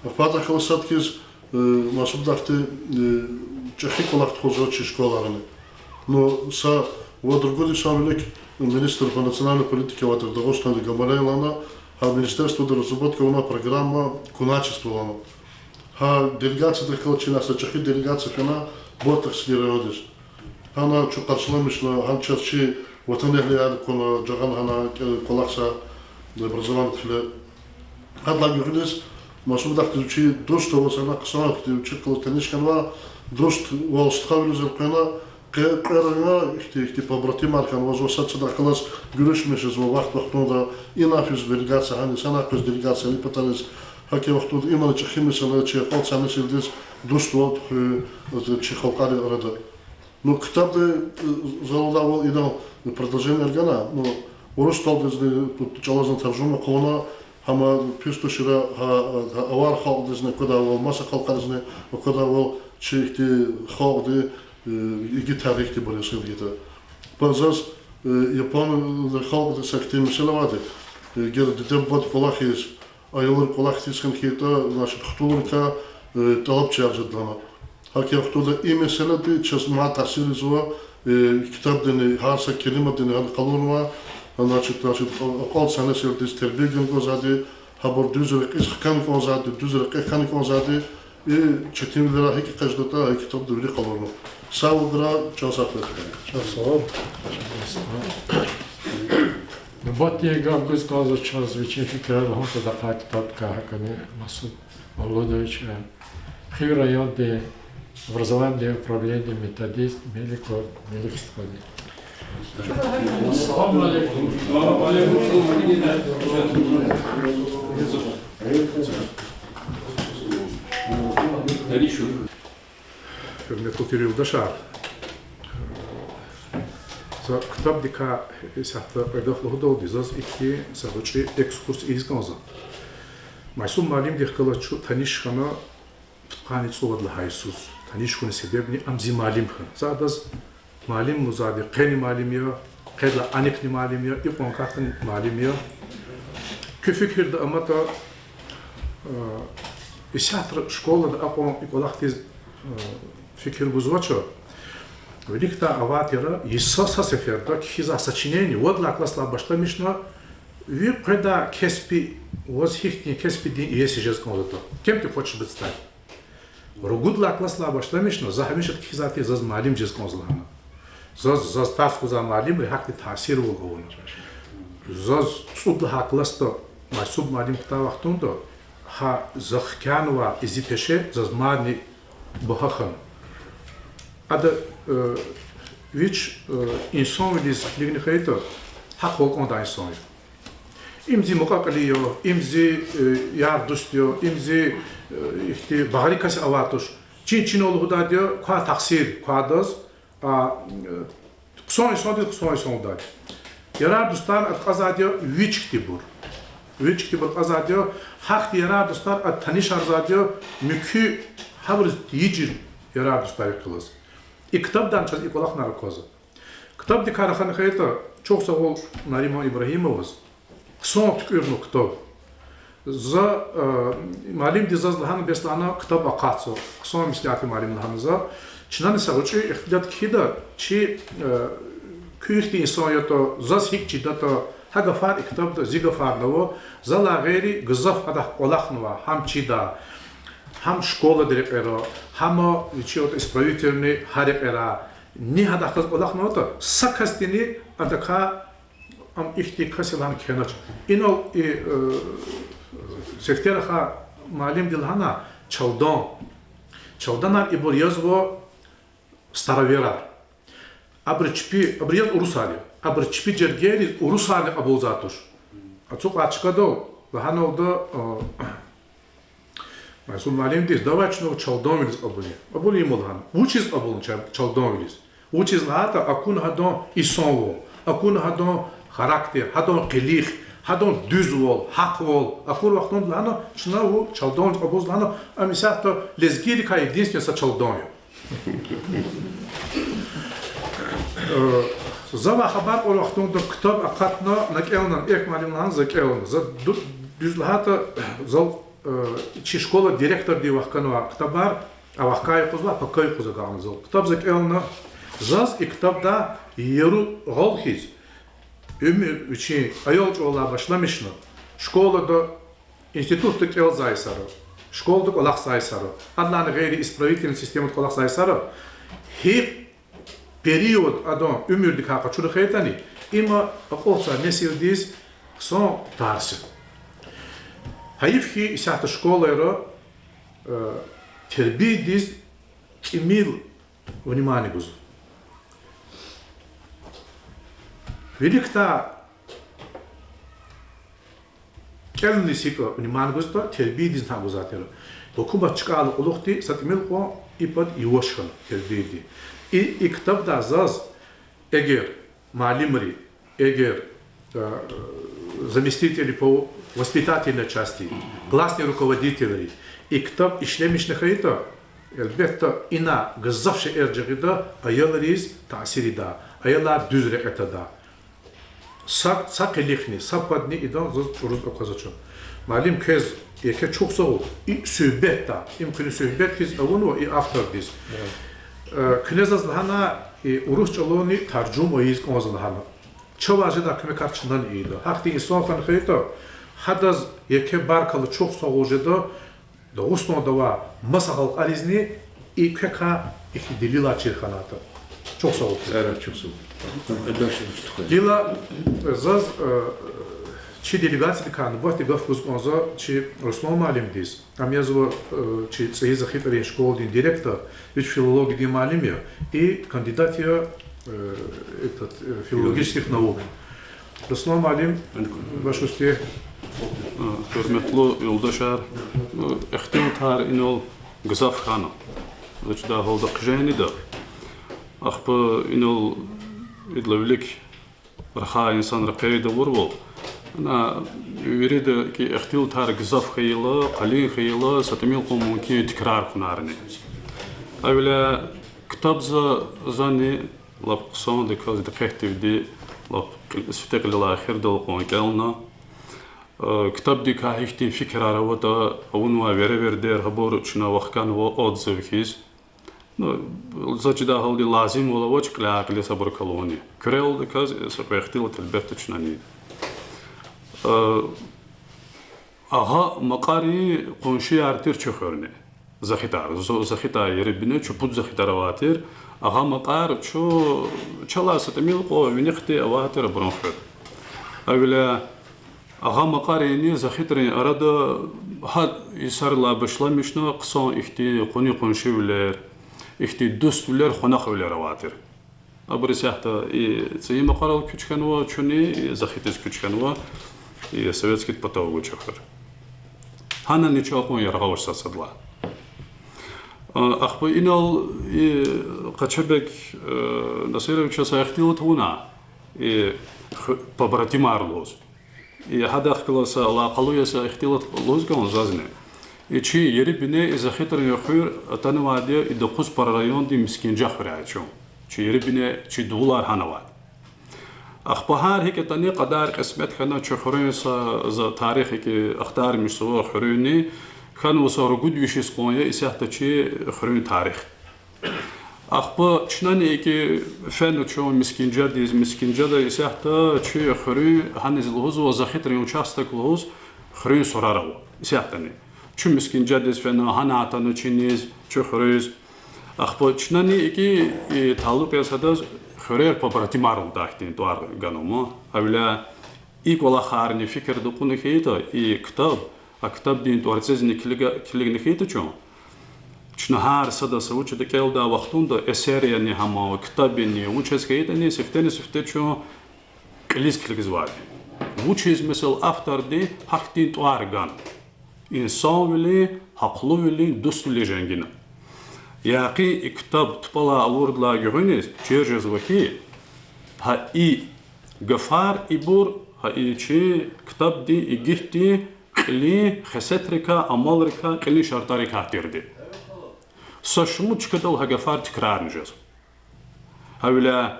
Ахпа адахъ галаз сад хьиз, э, масубда ахьтин, э, чӀехи кӀвалах тухузва чи школайрани. Ну, са вад-ругуд йисан вилик министр по национальной политике авай тир Дагъустанда Гамалееван, гьа министерствода разработка авуна программа куначество лагьана. Гьа делегациядихъ галаз чна са чӀехи делегация фена Батахский райондиз. Гьана чун къаршиламишна, гьана чаз чи ватанэгьлияр акуна, жагъана гьана кӀвалахзавай образованидин кьиле. Гьадалай гуьгъуьниз масубда ахьтин вичин дуст аваз, гьана хъсан хьтин вичикай галаз таниш хьанва, дуствал стхавилиз элкъвена, къе-, кьве районда ихьтин, ихьтин побратимар хьанвазва, сад-садахъ галаз гуьруьшмиш жезва вахт-вахтунда, ина физ делегация гьаниз, ана физ делегация и патариз, гьакӀ вахтунда имни чӀехи месэла, чи акьалтзавай несилдиз дуствал тухун чи халкьарин арада. Ну, ктабди, э, за лугьудайвал, инал предложение гана, ну, урус чӀалалдизни, чӀалазни таржума хъувуна, гьам пис тушир, гьа, гьа авар халкьдизни аквадайвал, маса халкьаризни аквадайвал, чи ихьтин халкьди, э, игит тарихдибур яз гайитӀа. Ахпа заз, э, япон халкьдин са ихьтин месэла авайди, э, эгер диде-бубади кӀвалахиз, аялри кӀвалах тийиз хьана хьайитӀа, значит, хтулрикай, э, тӀалабчияр жеда лагьана. ГьакӀ я вахтунда и месэлади чаз мад таъсир ийизва, э, ктабдини, гьар са келимадини гьана къалурнава, значит, значит, акьалтзавай несилдиз тербия гун кӀанзавайди, гьабур дуьз рекьиз хкана кӀанзавайди, дуьз рекье хьана кӀанзавайди, и четинвилера гьикӀ экъечӀдатӀа, и ктабда вири къалурнава. Сагърай, чан сагърай. Чан сагърай. Нубатдин гаф гуз кӀанзава чаз вичин фикирар лугьун тухузвай ктабдикай гьакӀни Масуд Мавлудович, Хив райондин образованидин управленидин методист Меликов Мелик стхади. Гьуьрметлу тир юлдашар, за ктабдикай исятда кьве гаф лугьудалди заз ихьтин са гъвечӀи экскурс ийиз кӀанзава. Майсуб муаллимдихъ галаз чун таниш хьана пудкъанни цӀувад лагьай йисуз. Таниш хьунин себебни ам зи муаллим хьана. За адаз муаллим лугьузвайди, къени муаллим я, къедилай анихъни муаллим я, икьван катни муаллим я. Куь фикирда аматӀа, э, исятда школада акьван и кӀвалахдиз, э, фикир гузвач. Виликдай авай тир йиса са сеферда кхьизвай сочинение, вад лагьай класслай башламишна, ви къведай кеспи, ваз гьихьтин кеспидин иеси жез кӀанзаватӀа, кем ты хочешь быть стать. Ругуд лагьай класслай башламишна, за гьамиша кхьизвай тир заз муаллим жез кӀанзава лагьана. Заз, заз тарс гузвай муаллимри гьахьтин таъсирвал авуна. Заз цӀуд лагьай классда Майсуб муаллим кутай вахтунда, гьа за хкянавай и зи пеше заз мадни багьа хьана. Ада, э, вич, э, инсанвилиз килигна хьайитӀа, гьахъвал кӀандай инсан я. Им зи мукьва-кьили я, им зи, э, яр-дуст я, им зи, э, ихьтин багъри кас авай туш. Чин чинал лугьудайди я, квай тахсир квайдаз, а, э, хъсан инсандиз хъсан инсан лугьудайди. Ярар-дустарни ада кьазвайди я вич хьтинбур. Вич хьтинбур кьазвайди я, гьахьтин ярар-дустар ада танишарзавайди я, муькуь гьабуруз тийижир ярар-дустарихъ галаз. И ктабдани чаз и кӀвалахар аквазва. Ктабдикай рахана хьайитӀа, чухсагъул Нариман Ибрагьимоваз, хъсан туькӀуьрна ктаб. За, э, муаллимди заз лагьана, бес лагьана, ктаб акъатзава. Хъсан меслят я, муаллим, лагьана за. Чнани са гъвечӀи ихтилат кхьида, чи, э, куьн ихьтин инсан ятӀа, заз гьикӀ чидатӀа, Гьа гафар и ктабда зи гафарни ава, залай гъейри гзаф гьадахъ кӀвалахнава, гьам чида, гьам школадин рекьера, гьам вичи отӀа исправительный гьа рекьера. Ни гьадахъ галаз кӀвалахнаватӀа, са касдини адакай ам ихьтин кас я лагьана кхьенач. Инал и, э, Сефтер-аха муаллимди лагьана, чалдан. Чалданар ибур язва староверар. Абуру чпи, абуру яз урусар я. Абуру чпи жергейриз урусарни кьабулзавайди туш. Ацукьай чкадал лагьаналда, а, Майсун муаллимдиз, давай чна чалданвилиз кьабулин. Кьабулин ма лагьана. Вучиз кьабулна ча-, чалданвилиз? Вучиз лагьайтӀа акуна гьадан инсанвал, акуна гьадан характер, гьадан къилих, гьадан дуьзвал, гьахъвал. Акур вахтунда лагьана, чна вун чалданвилиз кьабулзава лагьана, ам исятда лезгийрикай единственный са чалдан я. Э, завай хабар кьур вахтунда ктаб акъатна, на кӀелна, экв муаллим лагьана, за кӀелна. За ду-, дуьз лагьайтӀа, зал, э, чи школа директорди вахканвай ктабар, а вахкай юкъузва, пака юкъуз агакьна зал. Ктаб за кӀелна, заз и ктабда яру гъал хьиз, уьмуьр вичин аял чӀавалай башламишна, школада, институтда кӀелзавай йисара, школада кӀвалахзавай йисара, адалайни гъейри исправительный системада кӀвалахзавай йисара, гьи период адан уьмуьрдикай къачуна хьайитӀани, има акьалтзавай несилдиз хъсан тарс я. Гьайиф хьи, исятда школайра, э, тербиядиз тӀимил внимание гузва. Виликдай кӀелуниз гьикӀ внимание гузватӀа, тербиядизни гьакӀ гузвай тир. Гьукумат чкӀайла кьулухъди са тӀимил кьван и пад яваш хьана тербияди. И, и ктабдай заз, эгер муаллимри, эгер, э, заместители по воспитательной части, классный руководительри и ктаб ишлемишна хьайитӀа, гьелбетда, ина гзаф шейэр жагъида, аялриз таъсир ийида, аялар дуьз рекье твада. Са, са къилихни, са падни идан заз чӀуруз аквазвач. Муаллим, квез еке чухсагъул, и суьгьбетда, им куьне суьгьбет хьиз авунва и автордиз. Э, куьне заз лагьана, и урус чӀалални таржума ийиз кӀанзава лагьана. Чавай жедай куьмекар чнани ийида. Гьахьтин инсан хьана хьайитӀа, гьадаз еке баркалла, чухсагъул жеда, Дагъустанда авай маса халкьаризни и квекай ихьтин делилар чир хьанайтӀа. Чухсагъул. Гила заз, э, чи делегациядикай нубатдин гаф гуз кӀанзава чи Руслан муаллимдиз. Ам язва, э, чи ЦӀийи ЗахитӀарин школадин директор, вич филологиядин муаллим я, и кандидат я, э, этот, э, филологических наук. Руслан муаллим, ваш усти. Гьуьрметлу юлдашар, ихтилатар инал гзаф хьана. Заз чидай гьалда хъженида. Ахпа инал идалай вилик рахай инсанри къейд авурвал, ана вирида ки ихтилатар гзаф хьайила, къалин хьайила, са тӀимил кьван мумкин я тикрар хьунарни. Гьавиляй ктаб за, зани лап хъсандаказ дикъетдивди, лап кьил-, сифте кьилелай эхирдал кьван кӀелна. Э, ктабдикай гьихьтин фикирар аватӀа, авунвай веревирдер, гьабур чна вахканва отзыв хьиз. Ну, заз чидай гьалда лазимвал авач кьиляй-кьилиз гьабур кӀелунни. Куьрелдаказ са кьве ихтилат гьелбетда чнани. Э, Агъа Макьарин къуншияр тир чи хуьрни. Захитар, зу-, Захитар ери-бине, чун пуд Захитар авай тир. Агъа Макьар чу-, чалай са тӀимил кьван виникьди авай тир абурун хуьр. Гьавиляй Агъа Макьаринни Захитарин арада гьа йисарилай башламишна хъсан ихьтин къуни-къуншивилер, ихьтин дуствилер, хванахвилер авай тир. Абур исятда и ЦӀийи Макьарал куьч хьанва чуни, и Захитаз куьч хьанва, и советский потока чӀехур. Гьанани чун акьван яргъа авач сад-садалай. А, ахпа инал и Къачебег, э, Насировича са ихтилат авуна, и ху-, побратимар лугьуз. И гьадахъ галаз са алакъалу я са ихтилат лугьуз кӀанзава зазни. И чи ери-бине и Захитарин хуьр атанвайди я и Докъузпара райондин Мискинжа хуьряй чун. Чи ери-бине, чи дувулар гьана авайди. Ахпа гьар гьикӀ ятӀани кьадар-кьисмет хьана чи хуьруьн са, за тарих икӀ ахтармишзава хуьруьнни, хьанва са ругуд виш йис кьван я исятда чи хуьруьн тарих. Ахпа чнани икӀ фена чун Мискинжадиз, Мискинжада исятда чи хуьруьн, гьаниз лугьузва Захитрин участок лугьуз, хуьруьн сурар ава исятдани. Чун Мискинжадиз фена, гьана атана чиниз, чи хуьруьз. Ахпа чнани икӀ, и, талукь яз гьадаз хуьрер побратимар лугьудай хьтин тӀвар ганва ман. Гьавиляй и кӀвалахарни фикирда кьуна хьайитӀа, и ктаб, а ктабдин тӀварцӀизни килига-, килигна хьайитӀа чун, чна гьар сада са вуч ятӀа кӀелдай вахтунда, эсер яни гьам, ктаб яни, вучиз хьайитӀани, сифтени-сифте чун кьилиз килигзавайди. Вучиз, месела, авторди гьахьтин тӀвар гана? Инсанвилин, гьахълувилин, дуствилин женгина. Яхъин и ктаб тупӀалай авурдалай гуьгъуьниз чир жезва хьи, гьа и гафар ибур, гьа и чи ктабдин игитдин кьилин хесетрикай, амалрикай, кьилин шартӀарикай тирди. Са шумуд чкадал гьа гафар тикрарни жезва. Гьавиляй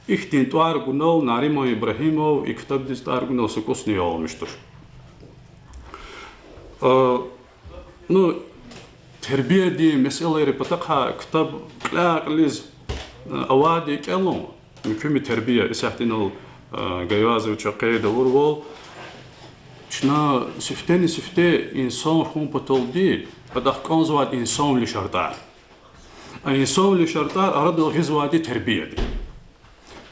ихьтин тӀвар гунал Нариман Ибрагьимов и ктабдиз тӀвар гунал са кӀусни ял алмиш туш. Ну, тербиядин месэлайрин патахъай ктаб кьиле-кьилиз авайди кӀелун, муькуьми тербия, исятда инал Гайвазовича къейд авурвал, чна сифтени-сифте инсан хьун паталди, адахъ кӀанзавайди инсанвилин шартӀар. А инсанвилин шартӀар арадал гъизвайди тербияди.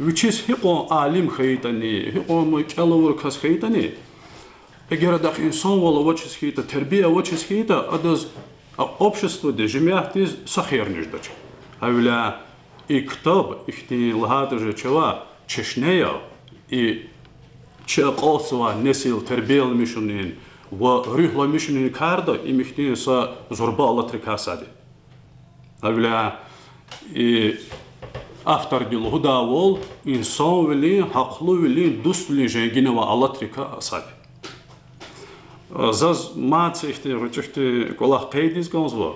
Вичиз гьикьван алим хьайитӀани, гьикьван кӀел авур кас хьайитӀани, эгер адахъ инсанвал авачиз хьайитӀа, тербия авачиз хьайитӀа, адаз, а, обществодиз, жемятдиз са хийирни жедач. Гьавиляй и ктаб ихьтин лагьайтӀа жезвай чешне я, и чи акьалтзавай несил тербияламишунин ва руьгьламишунин карда им ихьтин са зурба алатрикай сад я. Гьавиляй и авторди лугьудайвал, инсанвилин, гьахълувилин, дуствилин женгинавай алатрикай сад я. Заз мад са ихьтин гъвечӀи хьтин кӀвалах къейд ийиз кӀанзава.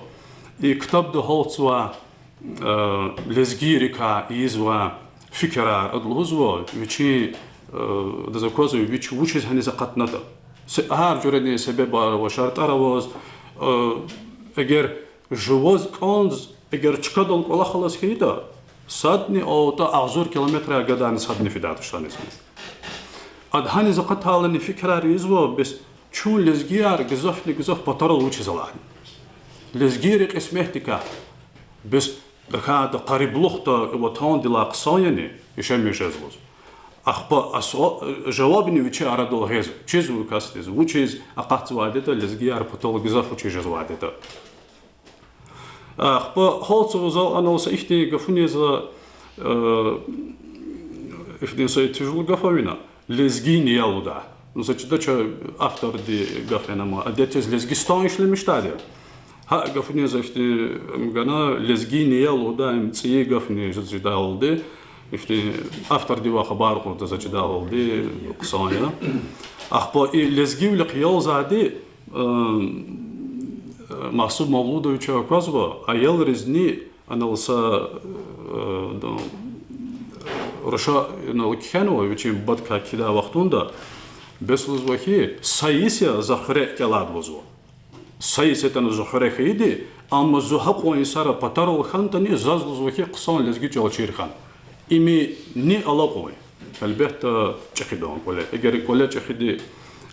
И ктабда гьалтзавай лезгийрикай ийизвай фикирар, ада лугьузва вичин, адаз аквазва вич вучиз гьаниз акъатнатӀа. Гьар жуьредин себебар ава, шартӀар аваз, эгер жуваз кӀанз, эгер чкадал кӀвалах алаз хьайитӀа, садни алтӀа агъзур километрай гадарна садни фидай туш аниз. Ада гьаниз акъатайла фикирар ийизва, бес чун лезгияр гзафни-гзаф патарал вучиз алатна? Лезгийрин кьисметдикай, бес тахьайтӀа къариблухда ватандилай хъсан яни яшамиш жез лугьуз. Ахпа жавабни вичи арадал гъизва, чизва касдиз, вучиз акъатзавайди ятӀа, лезгияр патал гзаф вучиз жезвайди ятӀа. Ахпа гьалтзава зал анал са ихьтин гафуниз, ихьтин са тежел гаф авуна, лезгини я лугьудай. Ну, за чидач авторди гаф яз, амма адетиз Лезгистан ишлемишдайди я. Гьа гафуниз ихьтин гана, лезгини я лугьудай, им цӀийи гафни жедайвалди, ихьтин автордивай хабар кьуртӀа, за чидайвалди, хъсан я. Ахпа и лезгивилихъ ялзавайди, Магьсуб Мавлудовича аквазва, аялризни анал са руша инал кхьенва вичин бубадикай кхьидай вахтунда, бес лугьузва хьи, са йис я за хуьре кӀелайди лугьузва. Са йис ятӀани зи хуьре хьайиди, амма зун гьакьван йисара патарал хьанатӀани, заз лугьузва хьи, хъсан лезги чӀал чир хьана. Им ни алакьун я? Гьелбетда, чӀехидан кӀвале. Эгер кӀвале чӀехиди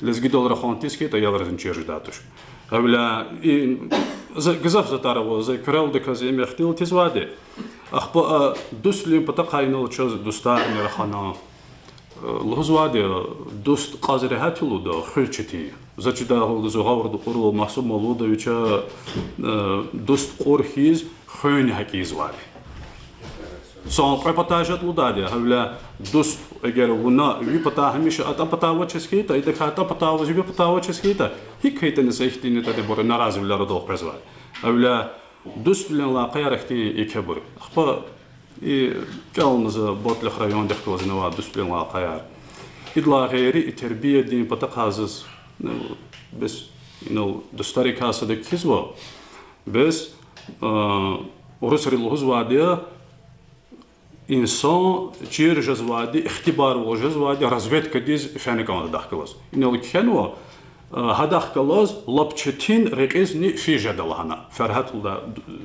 лезгидал рахандиз хьайитӀа, аялризни чир жедай туш. Гьавиляй и за, гзаф затӀар ава, за куьрелдаказ им ихтилатзавайди. Ахпа а дуствилин патахъай инал чаз дустарни рахана. Лугьузвайди, дуст кьаз регьят я лугьуда, хуьз четин я. За чидайвалди, зи гъавурда кьурвал, Магьсуб Мавлудовича дуст кьур хьиз хуьнни гьакӀ ийизвайди. Цан кьве патай жеда лугьудайди я, гьавиляй дуст, эгер вуна ви патай гьамиша атӀа патай авачиз хьайитӀа, идакай атӀа патай аваз ви патай авачиз хьайитӀа, гьикӀ хьайитӀани са ихьтин ятӀани абуру наразивилер рудал къвезвай. Гьавиляй дуствилин алакъаяр ихьтин екебур. Ахпа и кӀелна за Батлух райондихъ галаз инавай дуствилин алакъаяр. Идалай гъейри и тербиядин патахъай заз, ну, бес инал дустарикай садак кхьизва, бес урусри лугьузвайди я, инсан чир жезвайди, ихтибарвал жезвайди разведкадиз фена кӀанда адахъ галаз. Инал кхьенва, Гьадахъ галаз лап четин рекьизни физ жеда лагьана. Фергьат лугьудай,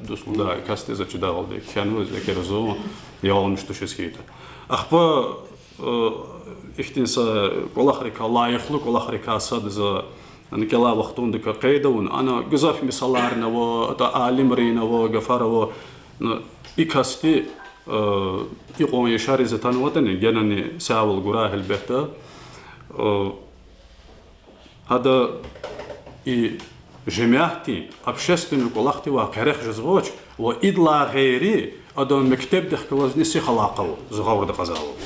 Дус лугьудай касди, за чидагъалди кхьенва, за квез лугьузва, ялгъамиш тушиз хьайитӀа. Ахпа ихьтин са кӀвалахрикай, лайихлу кӀвалахрикай сад за, яни кӀелай вахтундаказ къейд авуна, ана гзаф мисаларни ава, атӀа алимрин ава, гафар ава, ну, и касди икьван яшариз атанватӀани, генани сявал гурай гьелбетда. Гьада и жемятдин, общественный кӀвалахдивай къерех жезвач ва идалай гъейри адан мектебдихъ галазни сих алакъа ава, за гъавурда кьазвайвал.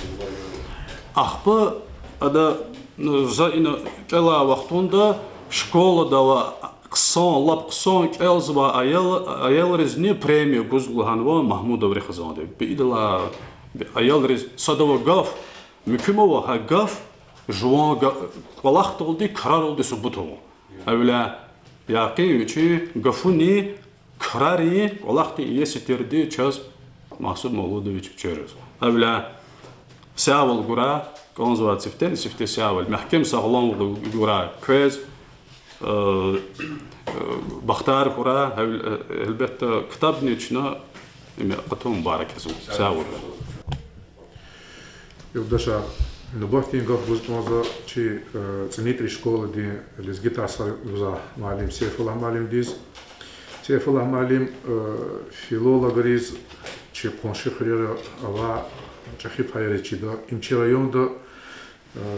Ахпа ада, ну, за ина кӀелай вахтунда школада авай хъсан, лап хъсан кӀелзавай аял, аялризни премия гуз лагьанва Магьмудов Рихазанди. Бейидалай аялриз сад ава гаф, муькуьмава гьа гаф жуван га-, кӀвалахдалди, краралди субут авун. Гьавиляй якъин вичин гафунин, крарин кӀвалахдин иеси тирди чаз Магьсуб Мавлудович чуьрзава. Гьавиляй сявал гурай кӀанзавай сифтени-сифте сявал, мягькем сагъламвал гурай квез, бахтар хьурай, гьавиляй, гьелбетда, ктабни чна им къатун мубарак ийизва. Сявал. Юлдашар, нубатдин гаф гуз кӀанзава чи ЦӀинитӀрин школадин лезги тарсар гузвай муаллим Сейфуллагь муаллимдиз. Сейфуллагь муаллим филологриз чи къунши хуьрера авай чӀехи паяриз чида. Им чи районда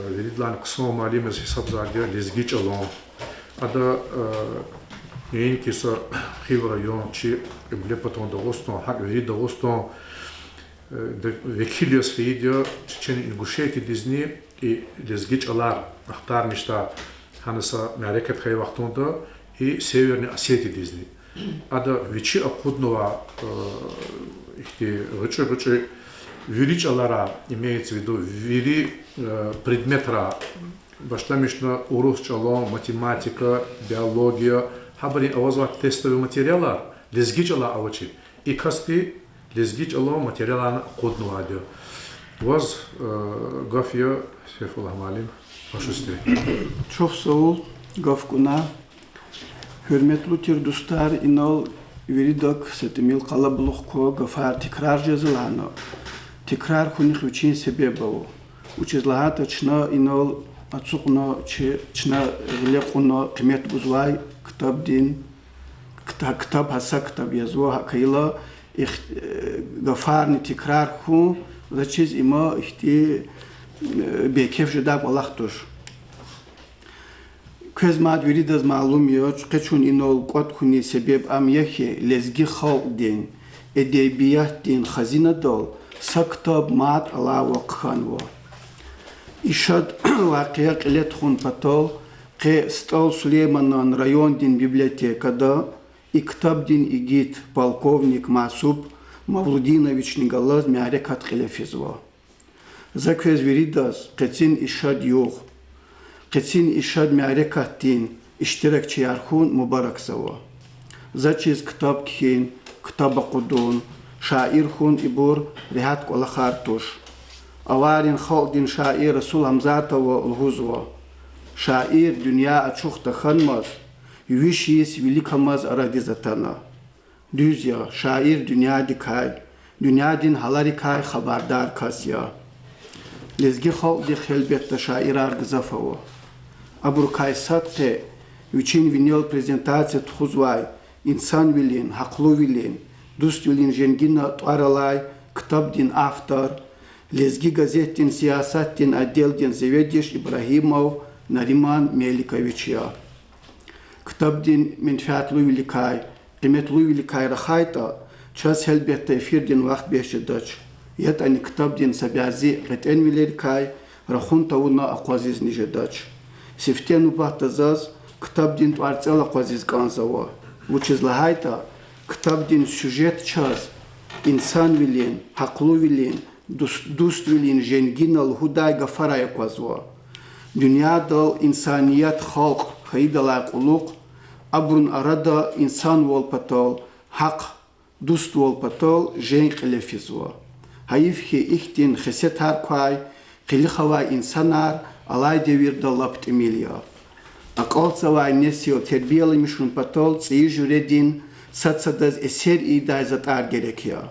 виридалайни хъсан муаллимриз гьисабзавайди я лезги чӀалан. Ада неинки са Хив район, чи Кьиблепатан Дагъустан, гьакӀ вири Дагъустан векил яз фейиди я Чечено-Ингушетиядизни, и лезги чӀалар ахтармишдай гьана са мярекат хьайи вахтунда, и Северной Осетиядизни. Ада вичи акъуднавай ихьтин гъвечӀи-гъвечӀи вири чӀаларай, имеется в виду, вири предметрай, башламишна урус чӀалан, математика, биология, гьабурун авазвай тестовый материалар лезги чӀалай авачир. И касди лезги чӀалан материаларни акъуднавайди я. Ваз гаф я, Сейфуллагь муаллим, ваши сестре. Чухсагъ хьуй гаф кьуна. Гьуьрметлу тир дустар, инал виридак са тӀимил къалабулух ква, гафар тикрар жезва лагьана. Тикрар хьунихъ вичин себеб ава. Вучиз лагьайтӀа чна инал ацукьна чи, чна гъиле кьуна къимет гузвай ктабдин, кта-, ктаб, гьа са ктаб язва, гьакӀ хьайила, гафарни тикрар хьун, заз чиз има ихьтин бейкеф жедай кӀвалах туш. Квез мад виридаз малум я, къе чун инал кӀватӀ хьунин себеб ам я хьи, лезги халкьдин эдебиятдин хазинадал са ктаб мад алай вахъ хьанва. И шад вакъиа кьиле тухун патал къе СтӀал Сулейманан райондин библиотекада и ктабдин игит, полковник Масуб Мавлудиновични галаз мярекат кьиле физва. За квез виридаз къенин и шад югъ, къенин и шад мярекатдин иштиракчияр хьун мубаракзава. Заз чиз ктаб кхьин, ктаб акъудун, шаир хьун ибур регьят кӀвалахар туш. Аварин халкьдин шаир Расул Гьамзатова лугьузва: шаир дуьнья ачух тахьанмаз, виш йис виликамаз арадиз атана. Дуьз я, шаир дуьньядикай, дуьньядин гьаларикай хабардар кас я. Лезги халкьдихъ гьелбетда шаирар гзаф ава. Абурукай сад къе вичин винел презентация тухузвай Инсанвилин, гьахълувилин, дуствилин женгина тӀвар алай ктабдин автор, Лезги газетдин сиясатдин отделдин заведующий Ибрагьимов Нариман Меликович я. Ктабдин менфятлувиликай, къиметлувиликай рахайтӀа, чаз гьелбетда эфирдин вахт бес жедач. ЯтӀани ктабдин са бязи кьетӀенвилерикай рахун тавуна акъвазизни жедач. Сифте нубатда заз ктабдин тӀварцӀел акъвазиз кӀанзава. Вучиз лагьайтӀа ктабдин сюжет чаз инсанвилин, гьахълувилин, дус-, дуствилин женгина лугьудай гафарай аквазва. Дуьньядал инсаният халкь хьайидалай кьулухъ, абурун арада инсанвал патал, гьахъ дуствал патал женг кьиле физва. Гьайиф хьи, ихьтин хесетар квай, къилих авай инсанар алай девирда лап тӀимил я. Акьалтзавай несил тербияламишун патал цӀийи жуьредин сад-садаз эсер ийидай затӀар герек я.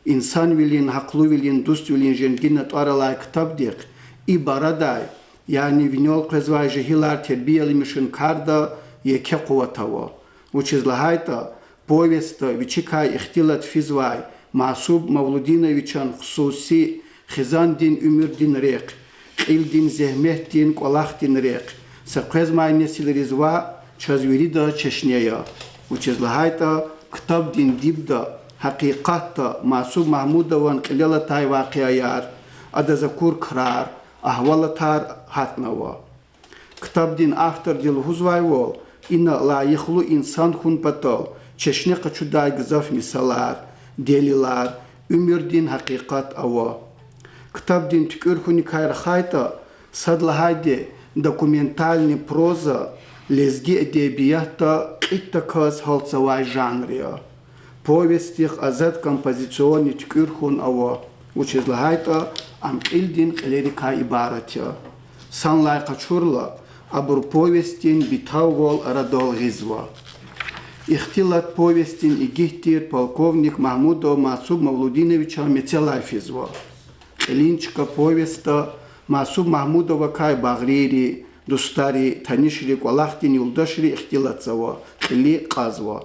Инсанвилин, гьахълувилин, дуствилин женгина тӀвар алай ктабдихъ и барадай, яни винел къвезвай жегьилар тербияламишун карда еке къуват ава. Вучиз лагьайтӀа повестда вичикай ихтилат физвай Масуб Мавлудиновичан хсуси хизандин уьмуьрдин рехъ, кьилдин зегьметдин кӀвалахдин рехъ, са къвезмай несилриз ваъ, чаз виридаз чешне я. Вучиз лагьайтӀа ктабдин дибда, гьакъикъатда Масуб Магьмудован кьилел атай вакъиаяр, адаз акур крар, агьвалатар гьатнава. Ктабдин авторди лугьузвайвал, ина лайихлу инсан хьун патал чешне къачудай гзаф мисалар, делилар, уьмуьрдин гьакъикъат ава. Ктабдин туькӀуьр хьуникай рахайтӀа, сад лагьайди, документальный проза лезги эдебиятда кьитӀдаказ гьалтзавай жанр я. Повестдихъ азад композиционный туькӀуьр хьун ава, вучиз лагьайтӀа ам кьилдин кьилерикай ибарат я. Санлай къачурла, абур повестдин битаввал арадал гъизва. Ихтилат повестдин игит тир полковник Магьмудов Масуб Мавлудиновичан мецелай физва. Кьилин чка повестда Масуб Магьмудовакай багърийри, дустари, танишри, кӀвалахдин юлдашри ихтилатзава, кьили кьазва.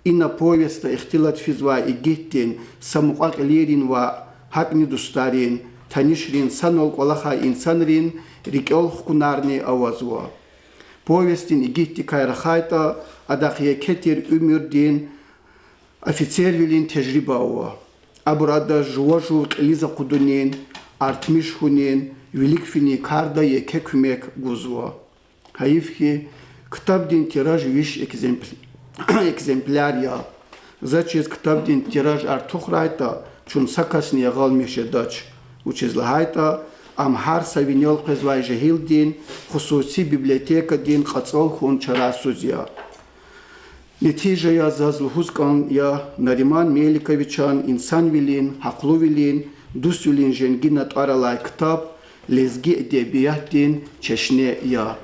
Ина повестда ихтилат физвай игитдин са мукьва-кьилийрин ваъ, гьакӀни дустарин, танишрин, санал кӀвалахай инсанрин рикӀел хкунарни авазва. Повестдин игитдикай рахайтӀа, адахъ еке тир уьмуьрдин офицервилин тежриба ава. Абур адаз жува-жув кьилиз акъудунин, артмиш хьунин, вилик финин карда еке куьмек гузва. Гьайиф хьи, ктабдин тираж виш экземпл-, экземпляр я. За чиз ктабдин тираж артухарайтӀа, чун са касни ягъалмиш жедач. Вучиз лагьайтӀа ам гьар са винел къвезвай жегьилдин хсуси библиотекадин кьацӀал хьун чарасуз я. Нетижа яз заз лугьуз кӀан я Нариман Меликовичан инсанвилин, гьахълувилин, дуствилин женгина тӀвар алай ктаб лезги эдебиятдин чешне я.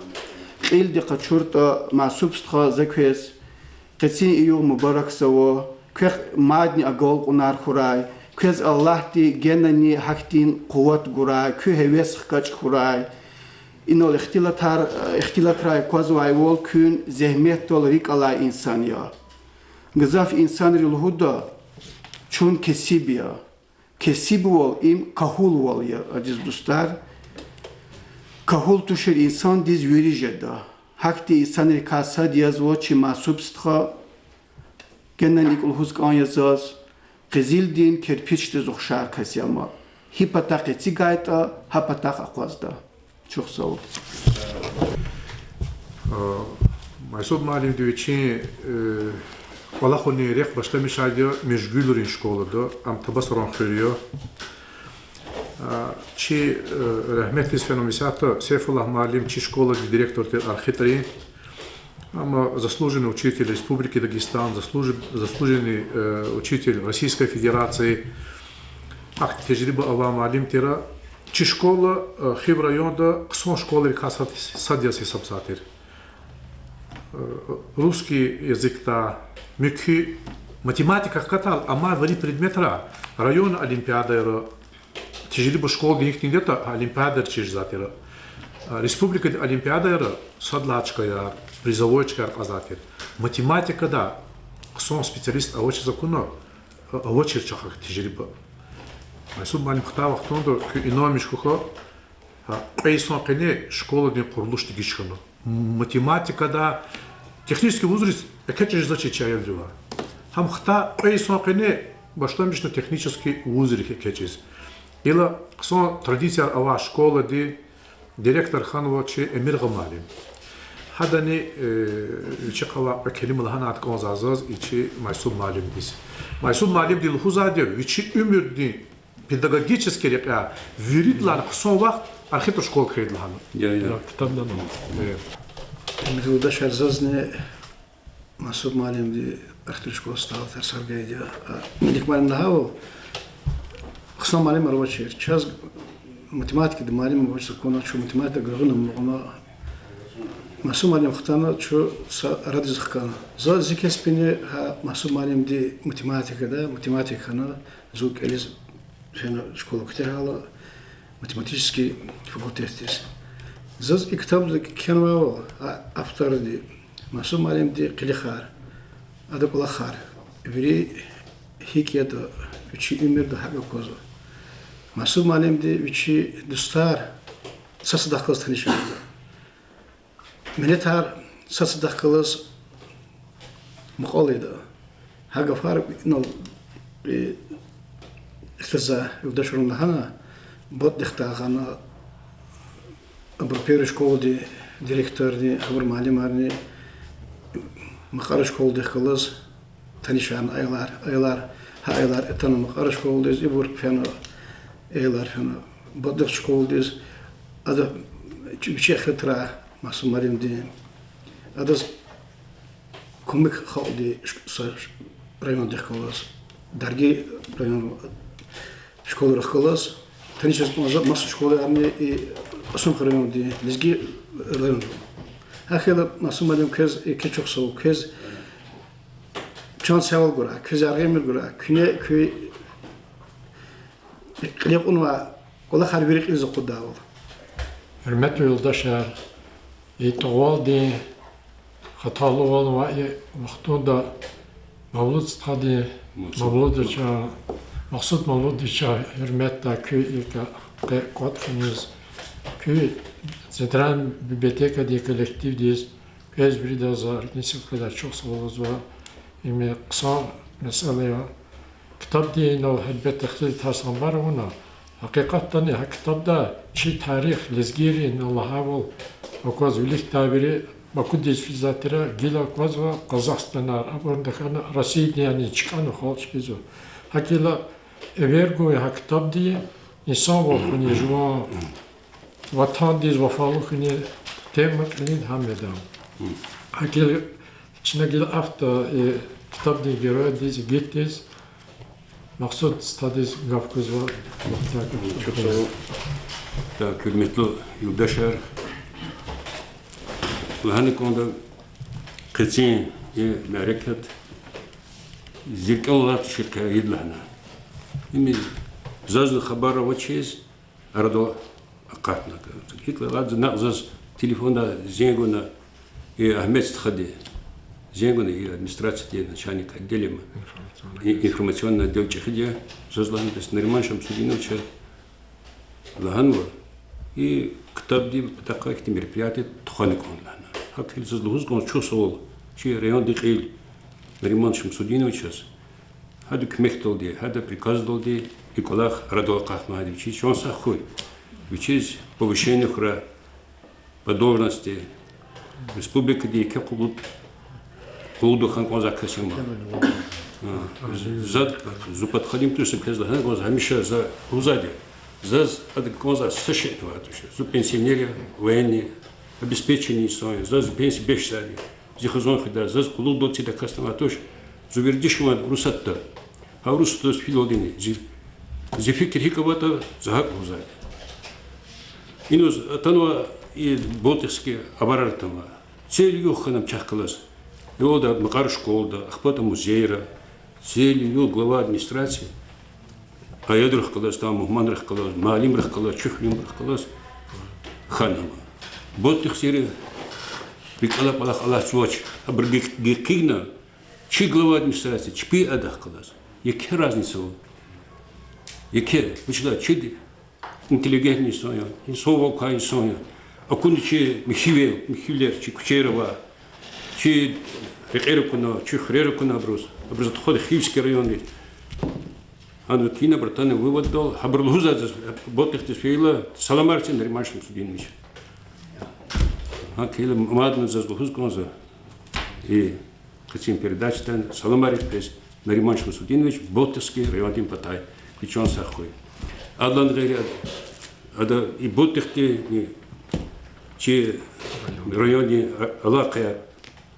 Кьилди къачуртӀа, Масуб стха, за квез къенин и югъ мубаракзава, квехъ мадни агалкьунар хьурай, квез Аллагьди генани гьахьтин къуват гурай, куь гьевес хкаж хьурай. Инал ихтилатар-, ихтилатрай аквазвайвал, куьн зегьметдал рикӀ алай инсан я. Гзаф инсанри лугьуда, чун кесиб я. Кесибвал им кагьулвал я, азиз дустар. Кагьул тушир инсандиз вири жеда. Гьахьтин инсанрикай сад язва чи Масуб стха. Генани икӀ лугьуз кӀан я заз, къизилдин кирпичдиз ухшар кас я ам. Гьи патахъ эцигайтӀа, гьа патахъ акъвазда. Чухсагъул. Масуб муаллимди вичин, э, кӀвалахунин рехъ башламишайди я Межгуьлрин школада, ам Табасаран хуьр я. Чи, э, рагьметлу фена мисятда Сейфуллагь муаллим чи школадин директор тир архитарин. Ам заслуженный учитель Республики Дагестан, заслужи-, заслуженный, э, учитель Российской Федерации. Ахьтин тежриба авай муаллим тир. Чи школа, э, Хив районда хъсан школайрикай сад, сад яз гьисабзавай тир. Э, русский языкда, муькуь математика хкатал амай вири предметра районный олимпиадайра, тежриба школадин гьихьтинди ятӀа олимпиадайра чир жезвай тир. Республикадин олимпиадайра сад лагьай чкаяр, призовой чкаяр кьазвай тир. Математикада хъсан специалист авачиз акуна, авачир чахъ тежриба. Масуб муаллим хтай вахтунда куьн инанмиш хьухь, кьве йисан къене школадин къурулуш дегиш хьана. Математикада, технический вузриз экечӀиз жезвач чи аялривай. Гьам хтай кьве йисан къене башламишна технический вузрик экечӀиз. Гила хъсан традицияр авай школадин директор хьанва чи Эмирагъа муаллим. Гьадани, э, вичихъ авай кьве келима лагьанайтӀа кӀанзава заз и чи Масуб муаллимдиз. Масуб муаллимди лугьузвайди я, вичин уьмуьрдин педагогический рекьяй виридалай хъсан вахт архитектур школада хьайиди лагьана. Я, я. Э. Гьуьрметлу юлдашар, зазни Масуб муаллимди архитектур школада стхадалди тарсар гайиди я. Мелик муаллим лагьайвал, хъсан муаллимар авачир. Чаз математикадин муаллим авачиз акуна, чун математика гуьгъуьна амукьна, Масуб муаллим хтана чун са арадиз хкана. За зи кесбини гьа Масуб муаллимди математикада, математик хьана, зун кӀелиз фена школа куьтягьайла математический факультетдиз. Заз и ктабда кхьенвайвал, а авторди, Масуб муаллимди къилихар, ада кӀвалахар, вири гьикӀ ятӀа, вичин уьмуьрда гьакӀ аквазва. Масуб муаллимди вичин дустар сад-садахъ галаз танишарна. Миллетар сад-садахъ галаз мукьвал ийида. Гьа гафар инал, э, ихтилатзавай юлдашрин лагьана, БатӀдихъдай гъана, абур первый школадин директорни, гьабур муаллимарни, Макьара школадихъ галаз танишарна аялар, аялар, гьа аялар атана Макьара школадиз, ибур фена, аялар фена БатӀдихъ школадиз, ада вичин эхиримжи Масуб муаллимди. Адаз кумук халкьди ш-, са ш-, райондихъ галаз, дарги район школайрихъ галаз, танишиз кӀанзава маса школаярни и Кьасумхуь районди, лезги районди. Гьа хьайила, Масуб муаллим, квез еке чухсагъул, квез чан сагъвал гурай, квез яргъи уьмуьр гурай, куьне куь кьиле кьунвай кӀвалахар вири кьилиз акъуддайвал. Гьуьрметлу юлдашар, и тӀугъвалдин хаталувал авай и вахтунда Мавлуд стхади, Мавлуд. Мавлудовича, Махсуд Мавлудовича гьуьрметдай куь и къе кӀватӀ хьуниз, куь Центральный библиотекадин коллективдиз, квез виридаз за Родительский день чухсагъул лугьузва. Им хъсан месэла я. Ктабдин инал гьелбетда ихтилатар са гъамбар авуна. Гьакъикъатдани гьа ктабда чи тарих, лезгийрин, ина лагьайвал, акваз виликдай вири Бакудиз физвай тир, гила аквазва Къазахстанар, абурун тахьана Россиядин яни чкӀана халкь чкӀизва. ГьакӀ хьайила, эвер гун гьа ктабди инсанвал хьуниз, жуван ватандиз вафалу хьуниз тема кьилин гьа майдан. ГьакӀ хьайила, чна гила автор, э, ктабдин геройдиз, игитдиз, Махсуд стхадиз гаф гузва. Чухсагъул. Так, гьуьрметлу юлдашар, лагьана кӀанда, къенин и мярекат зи рикӀел алай туш хьи, ид лагьана. Им зазни хабар авачиз, арадал акъатна. ГьикӀ лагьайтӀа, накь заз телефонда зенг авуна и Агьмед стхади, зенг авуна и администрациядин начальник отдела, и информационный отдел чӀехиди я, заз лагьана, бес Нариман Шамсудиновича лагьанва, и ктабдин патахъай ихьтин мероприятие тухвана кӀанда лагьана. ГьакӀ хьайила заз лугьуз кӀанзава чухсагъул чи райондин кьил Нариман Шамсудиновичаз, гьадан куьмекдалди, гьадан приказдалди и кӀвалах арадал акъатнавайди я, вичиз чан сагъ хьуй, вичиз повышение хьурай по должности, республикадин еке къуллугъ-, къуллугъдал хьана кӀанзавай кас я ман. А, за, зун подхалим туш, за квез лагьана кӀанзава, гьамиша за лугьузвайди я. Заз адан кӀанзавай са шейни авайди туш. Зун пенсионер я, военный, обеспеченный инсан я, заз пенсия бес сад я. Зи хизан хуьдай, заз къуллугъдал цӀийидай касни авайди туш. Зун вердиш авайди Урусатда. Гьа Урусатдиз фидалдини зи, зи фикир гьикӀ аватӀа, за гьакӀ лугьузвайди я. Иниз атанва и БолтӀихъский аварар атанва. Цел югъ хьана ам чахъ галаз. Эвелда Макьара школада, ахпа атӀа музейра. Цел югъ глава администрации аялрихъ галаз, там мугьманрихъ галаз, муаллимрихъ галаз, чухлимрихъ галаз хьана ам. БолтӀихъзийри рикӀелай кӀвалах алатзавач, абуру гекъигна, чи глава администрации чпин адахъ галаз. Еке разница ава. Еке, вучиз лагьайтӀа чи интеллигентный инсан я, инсанвал квай инсан я. Акуна чи михьивил, михьивилер чи куьчейра ава, чи рекьера акуна, чи хуьрера акуна абуруз, абуруз тухвана Хивский районди. Гьана кьена абуру, атана выводдал, гьабуру лугьузвай заз, БолтӀихъдиз фейила, саламар це, Нариман Шамсудинович. Гьакӏ хьайила мадни заз лугьуз кӏанзава и къенин передачадай саламар я квез, Нариман Шамсудинович, БолтӀихъский райондин патай, куь чан сагъ хьуй. Адалай гъейри ада и БолтӀихъдин, и чи райондин алакъаяр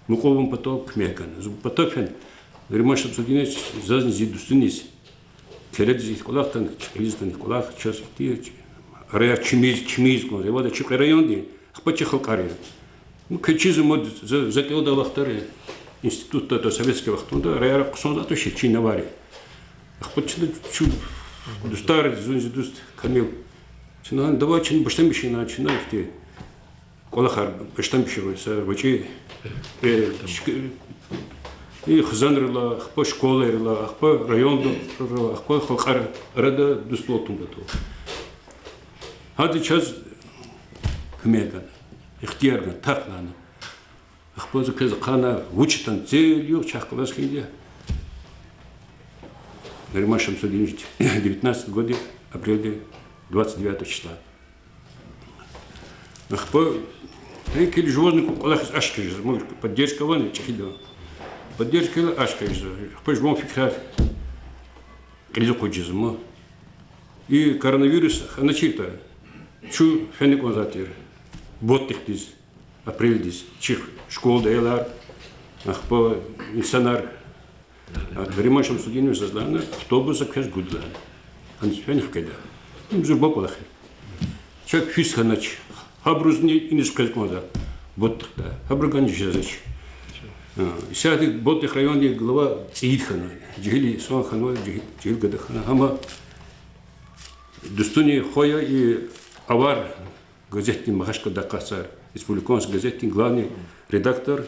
мукьва авун патал куьмек гана. Зун патав фена, Нариман Шамсудинович, зазни зи дустуниз, Кередиз ихьтин кӏвалах атана, чи кьилиз атана кӏвалах, чаз ихьтин араяр чимиз, чимиз кӏанзава, ада чи кьве районди, ахпа чи халкьари. Ну, квез чизва, мад, за, за кӀелдай вахтара, институтда, то советский вахтунда, раяр хъсан затӀ тушир, чин авари. Ахпа чна чу дустар, зун зи дуст Камил. Чна, давай чна баштанбиш хьана, чна ихьтин кӀвалахар баштанбиш хьана, са вичи, э, шк-, и хизанрилай, ахпа школайрилай, ахпа районрилай, ахпа халкьар арада дуствал тун патал. Гьада чаз куьмек гана, ихтияр гана, тахт лагьана. Ахпа за квез ахъайна, вуч ятӀани, цель югъ, чахъ галаз хьайиди я. Нариман Шамсудинович, девятнадцатом году, апрелда, двадцать девятого числа. Ахпа гьа кӀелиз жувазни кӀвалахиз ашкъи жезва, может, поддержка авани, чӀехида. Поддержка авайла ашкъи жезва. Ахпа жуван фикирар кьилиз акъудиз жезва ман. И коронавирус хьаначиртӀа, чун фена кӀанзавай тир боттихдиз, апрелдиз, чи школада аялар, ахпа инсанар, а, Нариман Шамсудинович заз лагьана, автобусда квез гуда лагьана. Гьаниз фена хкведа. Им зурба кӀвалах я. Чак физ хьанач. Гьабурузни иниз къвез кӀанзава боттихда. Гьабуру гана жезвач. А, исятда боттих райондин глава цӀийид хьана. Жегьил инсан хьанва, жегьил, жегьил гада хьана. Амма дустунин хва я и Авар газетдин, Магьачкъаладай акъатзавай республиканский газетдин главный редактор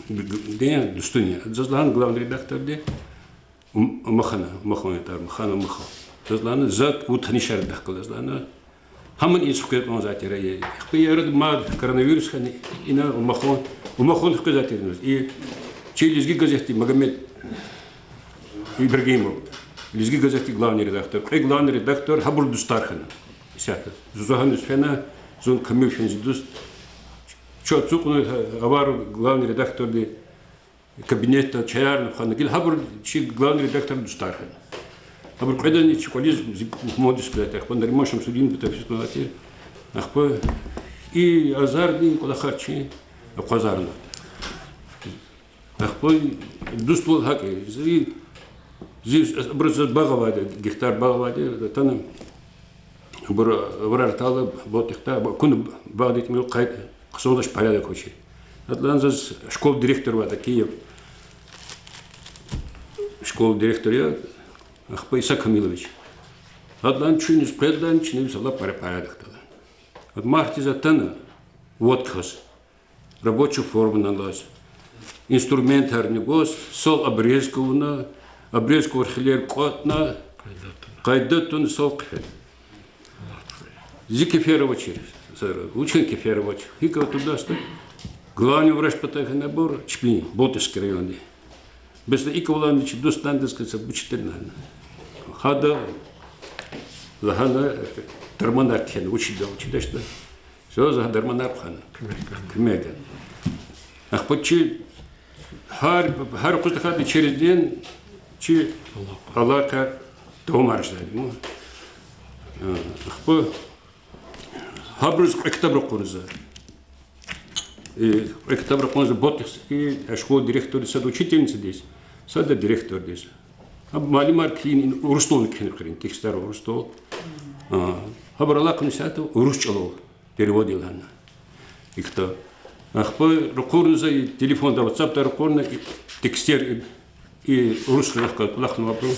г-, г-, дин дустуни. Заз лагьана главный редакторди, Ум-, Умахан, Умахан ятӀа, Умахан, Умахан. Заз лагьана, за квез танишардай хкведа, заз лагьана. Гьамни иниз хквез кӀанзавай тир я. Ахпа и арада мад коронавирус хьана, ина Умахан, Умахан хквезвай тир иниз. И чи лезги газетдин Магомед Ибрагимов, лезги газетдин главный редактор, кьве главный редактор, гьабур дустар хьана. Исятда зун гьаниз фена, зун Камил фена зи дуст. Чун ацукьна Авар главный редактордин кабинетда чайарни хъвана, гила гьабур чи главный редактордин дустар хьана. Гьабур кьведани чи кӀвализ зи мугьмандиз хквезвай тир, ахпа Нариман Шамсудинов патал физ кӀанзавай тир. Ахпа и азардин кӀвалахар чи акъвазарна. Ахпа дуствал гьакӀ я. Зи, зи, абуруз багъ авайди, гектар багъ авайди, атана абур аварар атайла боттихда, акуна багъдин тӀимил къай-, хъсанвач, порядок авач. Гьадалай заз школа директор авайди я, Киев школа директор я, ахпа Иса Камилович. Гьадалай чуьниз къведалай, чна виса лап пара-, порядокда ала. Гьада мартдиз атана, вотчиз, рабочий формани алаз, инструментарни гваз, сал обрезка авуна, обрезкадин хилер кӀватӀна, къайдада туна, сал хъфена. Зи кефер авачир, са вуч хьана кефер авач. ГьикӀ тӀуьрдасда, главный врач патай хьана абур чпин, Болтинский райондин. Бес икӀ авайла чи дустдиз квез вуч тир лагьана. Гьада лагьана, дарманар кхьена, вучда, вучдачтӀа. Всё, за дарманар хъвана. Куьмек гана. Ахпа чи гьар, гьар юкъуз тахьайтӀа через день чи алакъа давамарзавайди я. Ахпа гьабуруз кьве ктаб ракъурзава. Э, кьве ктаб ракъурзава Боттихский школа директордиз, сада учительницадиз, сада директордиз. Гьаб муаллимар кхьин, урусдални кхьена хьи, текстар урусдал. А, гьабур алахъна исятда урус чӀалал перевод я лагьана и ктаб. Ахпа ракъурзава и телефонда, WhatsApp-да ракъурна и текстер, и, и урус чӀалахъ галаз кӀвалахнавайбуру.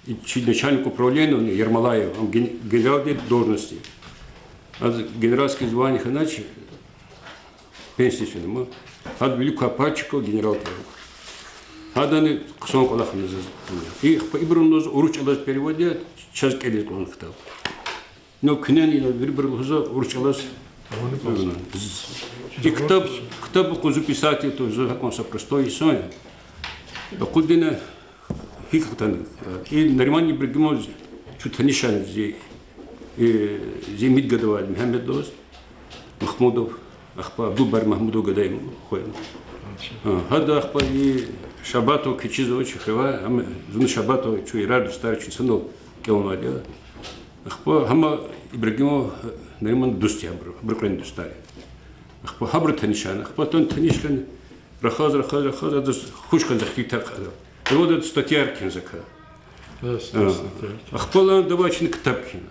И чи начальник управления Ермолаев, ам ген-, генералдин должность я. Адаз генеральский звание хьанач, пенсиядиз фена ман. Гьада вилик квай подпоручик генерал тир. Гьадани хъсан кӀвалахна заз. И, ибуру лугьуз урус чӀалаз перевод я, чаз кӀелиз кьуна ктаб. Ну, куьнени ина вирибуру лугьузва урус чӀалаз. И ктаб, ктаб акъудзава писатель, то зун гьакӀан са простой инсан я. Акъудна гьикӀ хтана. И Нариман Ибрагимоваз чун таниш хьана зи, э, зи имид гада авайди Мегьамед лугьуз, Махмудов, ахпа Абдулбари Махмудов гада я хва. А, гьада ахпа и Шабатов Кечизова чи хва, ам зун Шабатов, чун ярар-дустар, чун санал кӀелнавайди я. Ахпа гьам Ибрагимов Нариман дуст я абуру, абуру кьве дустар я. Ахпа гьабуру таниш хьана, ахпа атана таниш хьана, рахаз, рахаз, рахаз, адаз хуш хьана за хьтин тахьана. Переводда статьяяр кхьена закай. Ахпа лагьана, давай чна ктаб кхьин.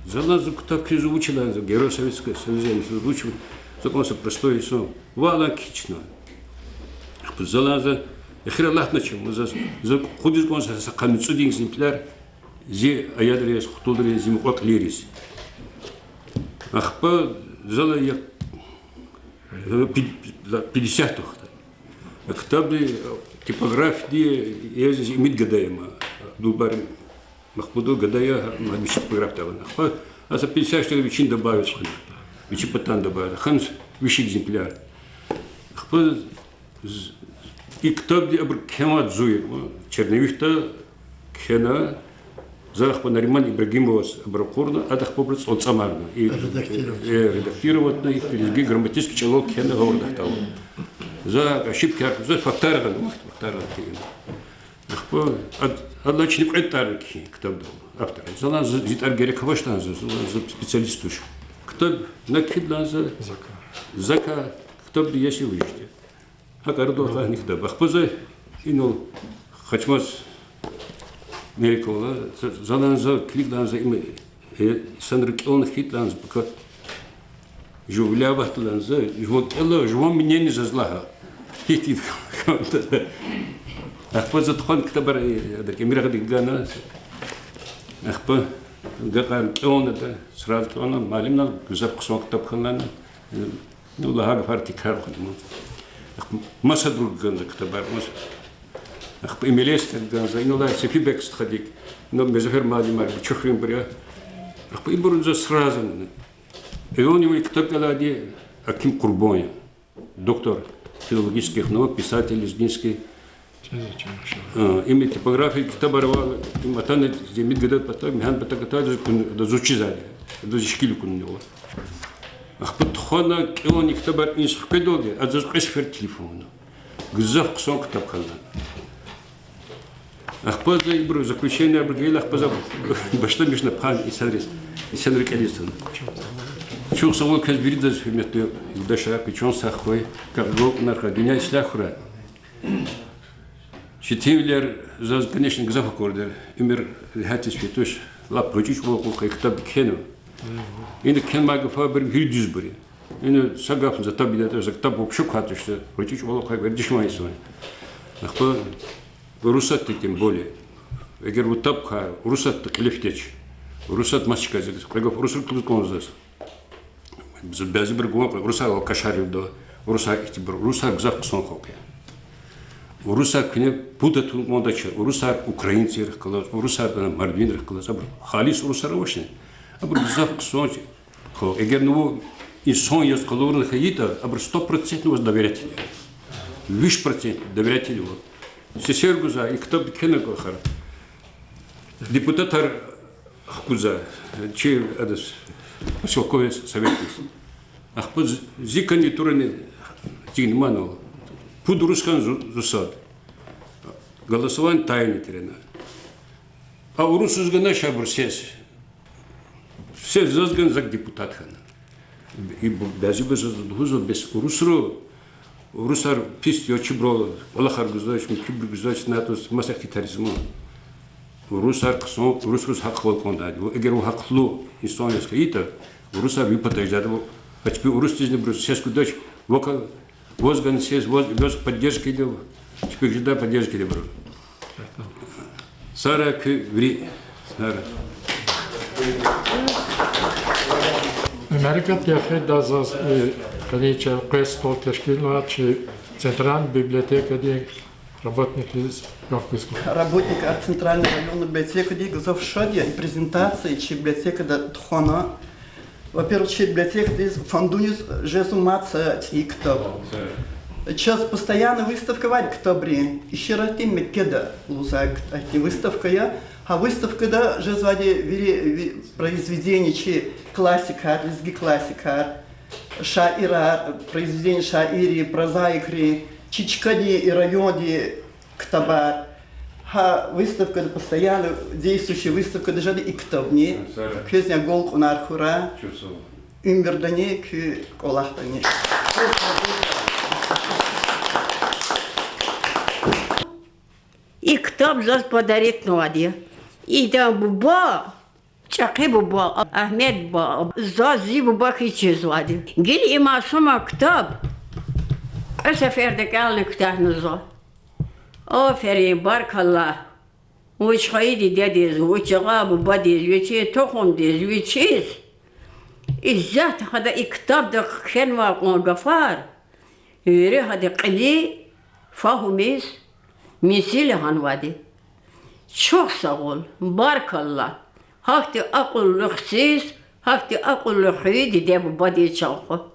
За лагьана, зун ктаб кхьиз вуч лагьана, за Герой Советского Союза я, зун вуч, За кӀан са простой инсан. Валай кхьична. Ахпа залан за эхир алатна чун, за, за кьудиз кӀан са, са къанни цӀуд экземпляр зи аялриз, хтулриз, зи мукьва-кьилийриз. Ахпа зала я, пи-, пятьдесят вахта. Ктабди типографиди, я зи имид гада я ма, Абдулбари Махмудов гада я, ма вичи типографда авуна. Ахпа аса пятьдесят штук вичин добавить хьана. Вичи патан добавить. Хьана виш экземпляр. Ахпа з-, и ктабди абур кхьенвай зун я, черновикда кхьена, за ахпа Нариман Ибрагимоваз абур ракъурна, ада ахпа абур цӀалцӀамарна. И, редактировать. Э, редактироватьна, и лезги грамматический чӀалал кхьена гъавурда хтала. За ошибкаяр, за фактар гъана, фактар гъана кхьена. Ахпа ад-, адалай чна кьвед тӀвар кхьин ктабдал, автор. Залан за, зи тӀвар герек авачтӀан за, за, за специалист туш. Ктаб на кхьидалан за, закай, закай ктабди яси вижди. ГьакӀ арадал акъатна ктаб. Ахпа за инал Хачмаз Меликовал, за-, залан за килигдалан за им, э, инсанри кӀелна хьайитӀан за, пака жувавиляй вахталан за, жуван кӀела, жуван мнение заз лагьа. Гьихьтин кӀанда. Ахпа за тухвана ктабар, э, ада Эмирагъдиз гана. Ахпа гакьарна кӀелна ада, сразу кӀелна, муаллимдал гзаф хъсан ктаб хьана. Ну, лагьай гафар тикрар хьун. Ахпа масадбуруз гана за ктабар, маса. Ахпа МЛС-диз гана за, иналай Сефибек стхадик, ну, Музаффер муаллимар, Чухринбур я. Ахпа ибуруз за сразу муна. Эвелни и ктаб кӀелайди Аким Къурбан я. Доктор филологических наук, писатель лезгинский. Чиз я, чиз я. А, им типография ктабар ава, им атана, зи имид гада пата, мегьан пата гатади, зун чизвайди я. Ада зи шикил кьунва. Ахпа тухвана кӀелна и ктабар инс хкведалди, ада заз кьве сефер телефон авуна. Гзаф хъсан ктаб хьана. Ахпа за ибуру заключение абур гайила, ахпа за башламишна пан инсанриз, инсанри кӀелиз туна. Чухсагъул квез виридаз, гьуьрметлу юлдашар, къе чан сагъ хьуй, как гьакӀ кьунар хьуй, дуьнья ислягь хьурай. Четинвилер заз, конечно, гзаф акурди, уьмуьр регьятдиз физ туш, лап гъвечӀи чӀавалай кьулухъ и ктаб кхьенва. Ина кхьенвай гафар абурун вири дуьзбур я. Ина са гафни за ктаб, за ктаб вообще квай туш, гъвечӀи чӀавалай кьулухъ вердишвай инсан я. Ахпа урусатди тем более. Эгер вун ктаб квай, урусатда кьиле фидач, урусат мас чкайзавач, кьве гаф урусрик лугьуз кӀанзава заз. Бязибуру гван кьван урусар алкашар ийида, урусар ихьтинбур, урусар гзаф хъсан халкь я. Урусар куьне пуд атун кӀандач, урусар украинцийрихъ галаз, урусар дана мордвинрихъ галаз, абур халис урусар авачни. Абур гзаф хъсан халкь. Эгер ну инсан яз къалурна хьайитӀа, абур сто процентный ваз доверять ийида. Виш процент доверять ийида ваз. Сесер гузвай, и ктаб кхьена кӀвалахар. Депутатар хкудзава, чи адаз, поселковый советдиз. Ахпа з-, зи кандидатурани эцигна ман, пуд урус хьана зу-, зун сад. Голосование тайный тир ана. А урусриз гана шабур сес. Сес заз гана, зак депутат хьана. И бу-, бязибур заз лугьузва, бес урусри, урусар пис я, чибурал кӀвалахар гузвач, муькуьбур гузвач, НАТО-с маса ихтилатар ийизма. Урусар хъсан, урусриз гьахъвал кӀандайди. Эгер вун гьахълу инсан яз хьайитӀа, урусар ви патай жеда, гьа чпи урусдизни абуруз сес гудач, вакай ваз гана сес, ваз, ваз поддержка ийида, чпик жеда поддержка ийида абуру. Сагърай куьн вири, сагърай. Мярекат я хьи, да, заз, э, къенин чӀал къвез стол тешкилнава чи центральный библиотекадин работникриз гаф гуз кӀанзава. Работникар центральный районный библиотекадин гзаф шад я и презентация чи библиотекада тухвана. Во-первых, чи библиотекадиз фондуниз жезва мад са цӀийи ктаб. Чаз постоянно выставка авайди ктабрин, Иширатдин мекеда лугьузвай кт-, ахьтин выставка я. Гьа выставкада жезвайди вири ви-, произведения чи классикар, лезги классикар, шаирар, произведения шаиррин, прозаикрин, чи чкадин и райондин ктабар. Гьа выставкада, постоянно действующий выставкада жеда и ктабни. Квезни агалкьунар хьурай. Уьмуьрдани, куь кӀвалахдани. И ктаб заз подаритнавайди я. Идан буба ЧӀехи буба, Агьмед буба, заз зи буба хьиз чизвайди. Гила и Масума ктаб кьве сеферда кӀелна куьтягьна зун. Аферин, баркалла. Вуч хайи дидедиз, вуч жагъа бубадиз, вичин тухумдиз, вичиз. Исятда гьада и ктабда кхьенвай кьван гафар вири гьада кьилиз, фагьумиз, мисил лагьанвайди. Чухсагъул, баркалла. Гьахьтин акьуллу хциз, гьахьтин акьуллу хвейи диде-бубадиз чал хва.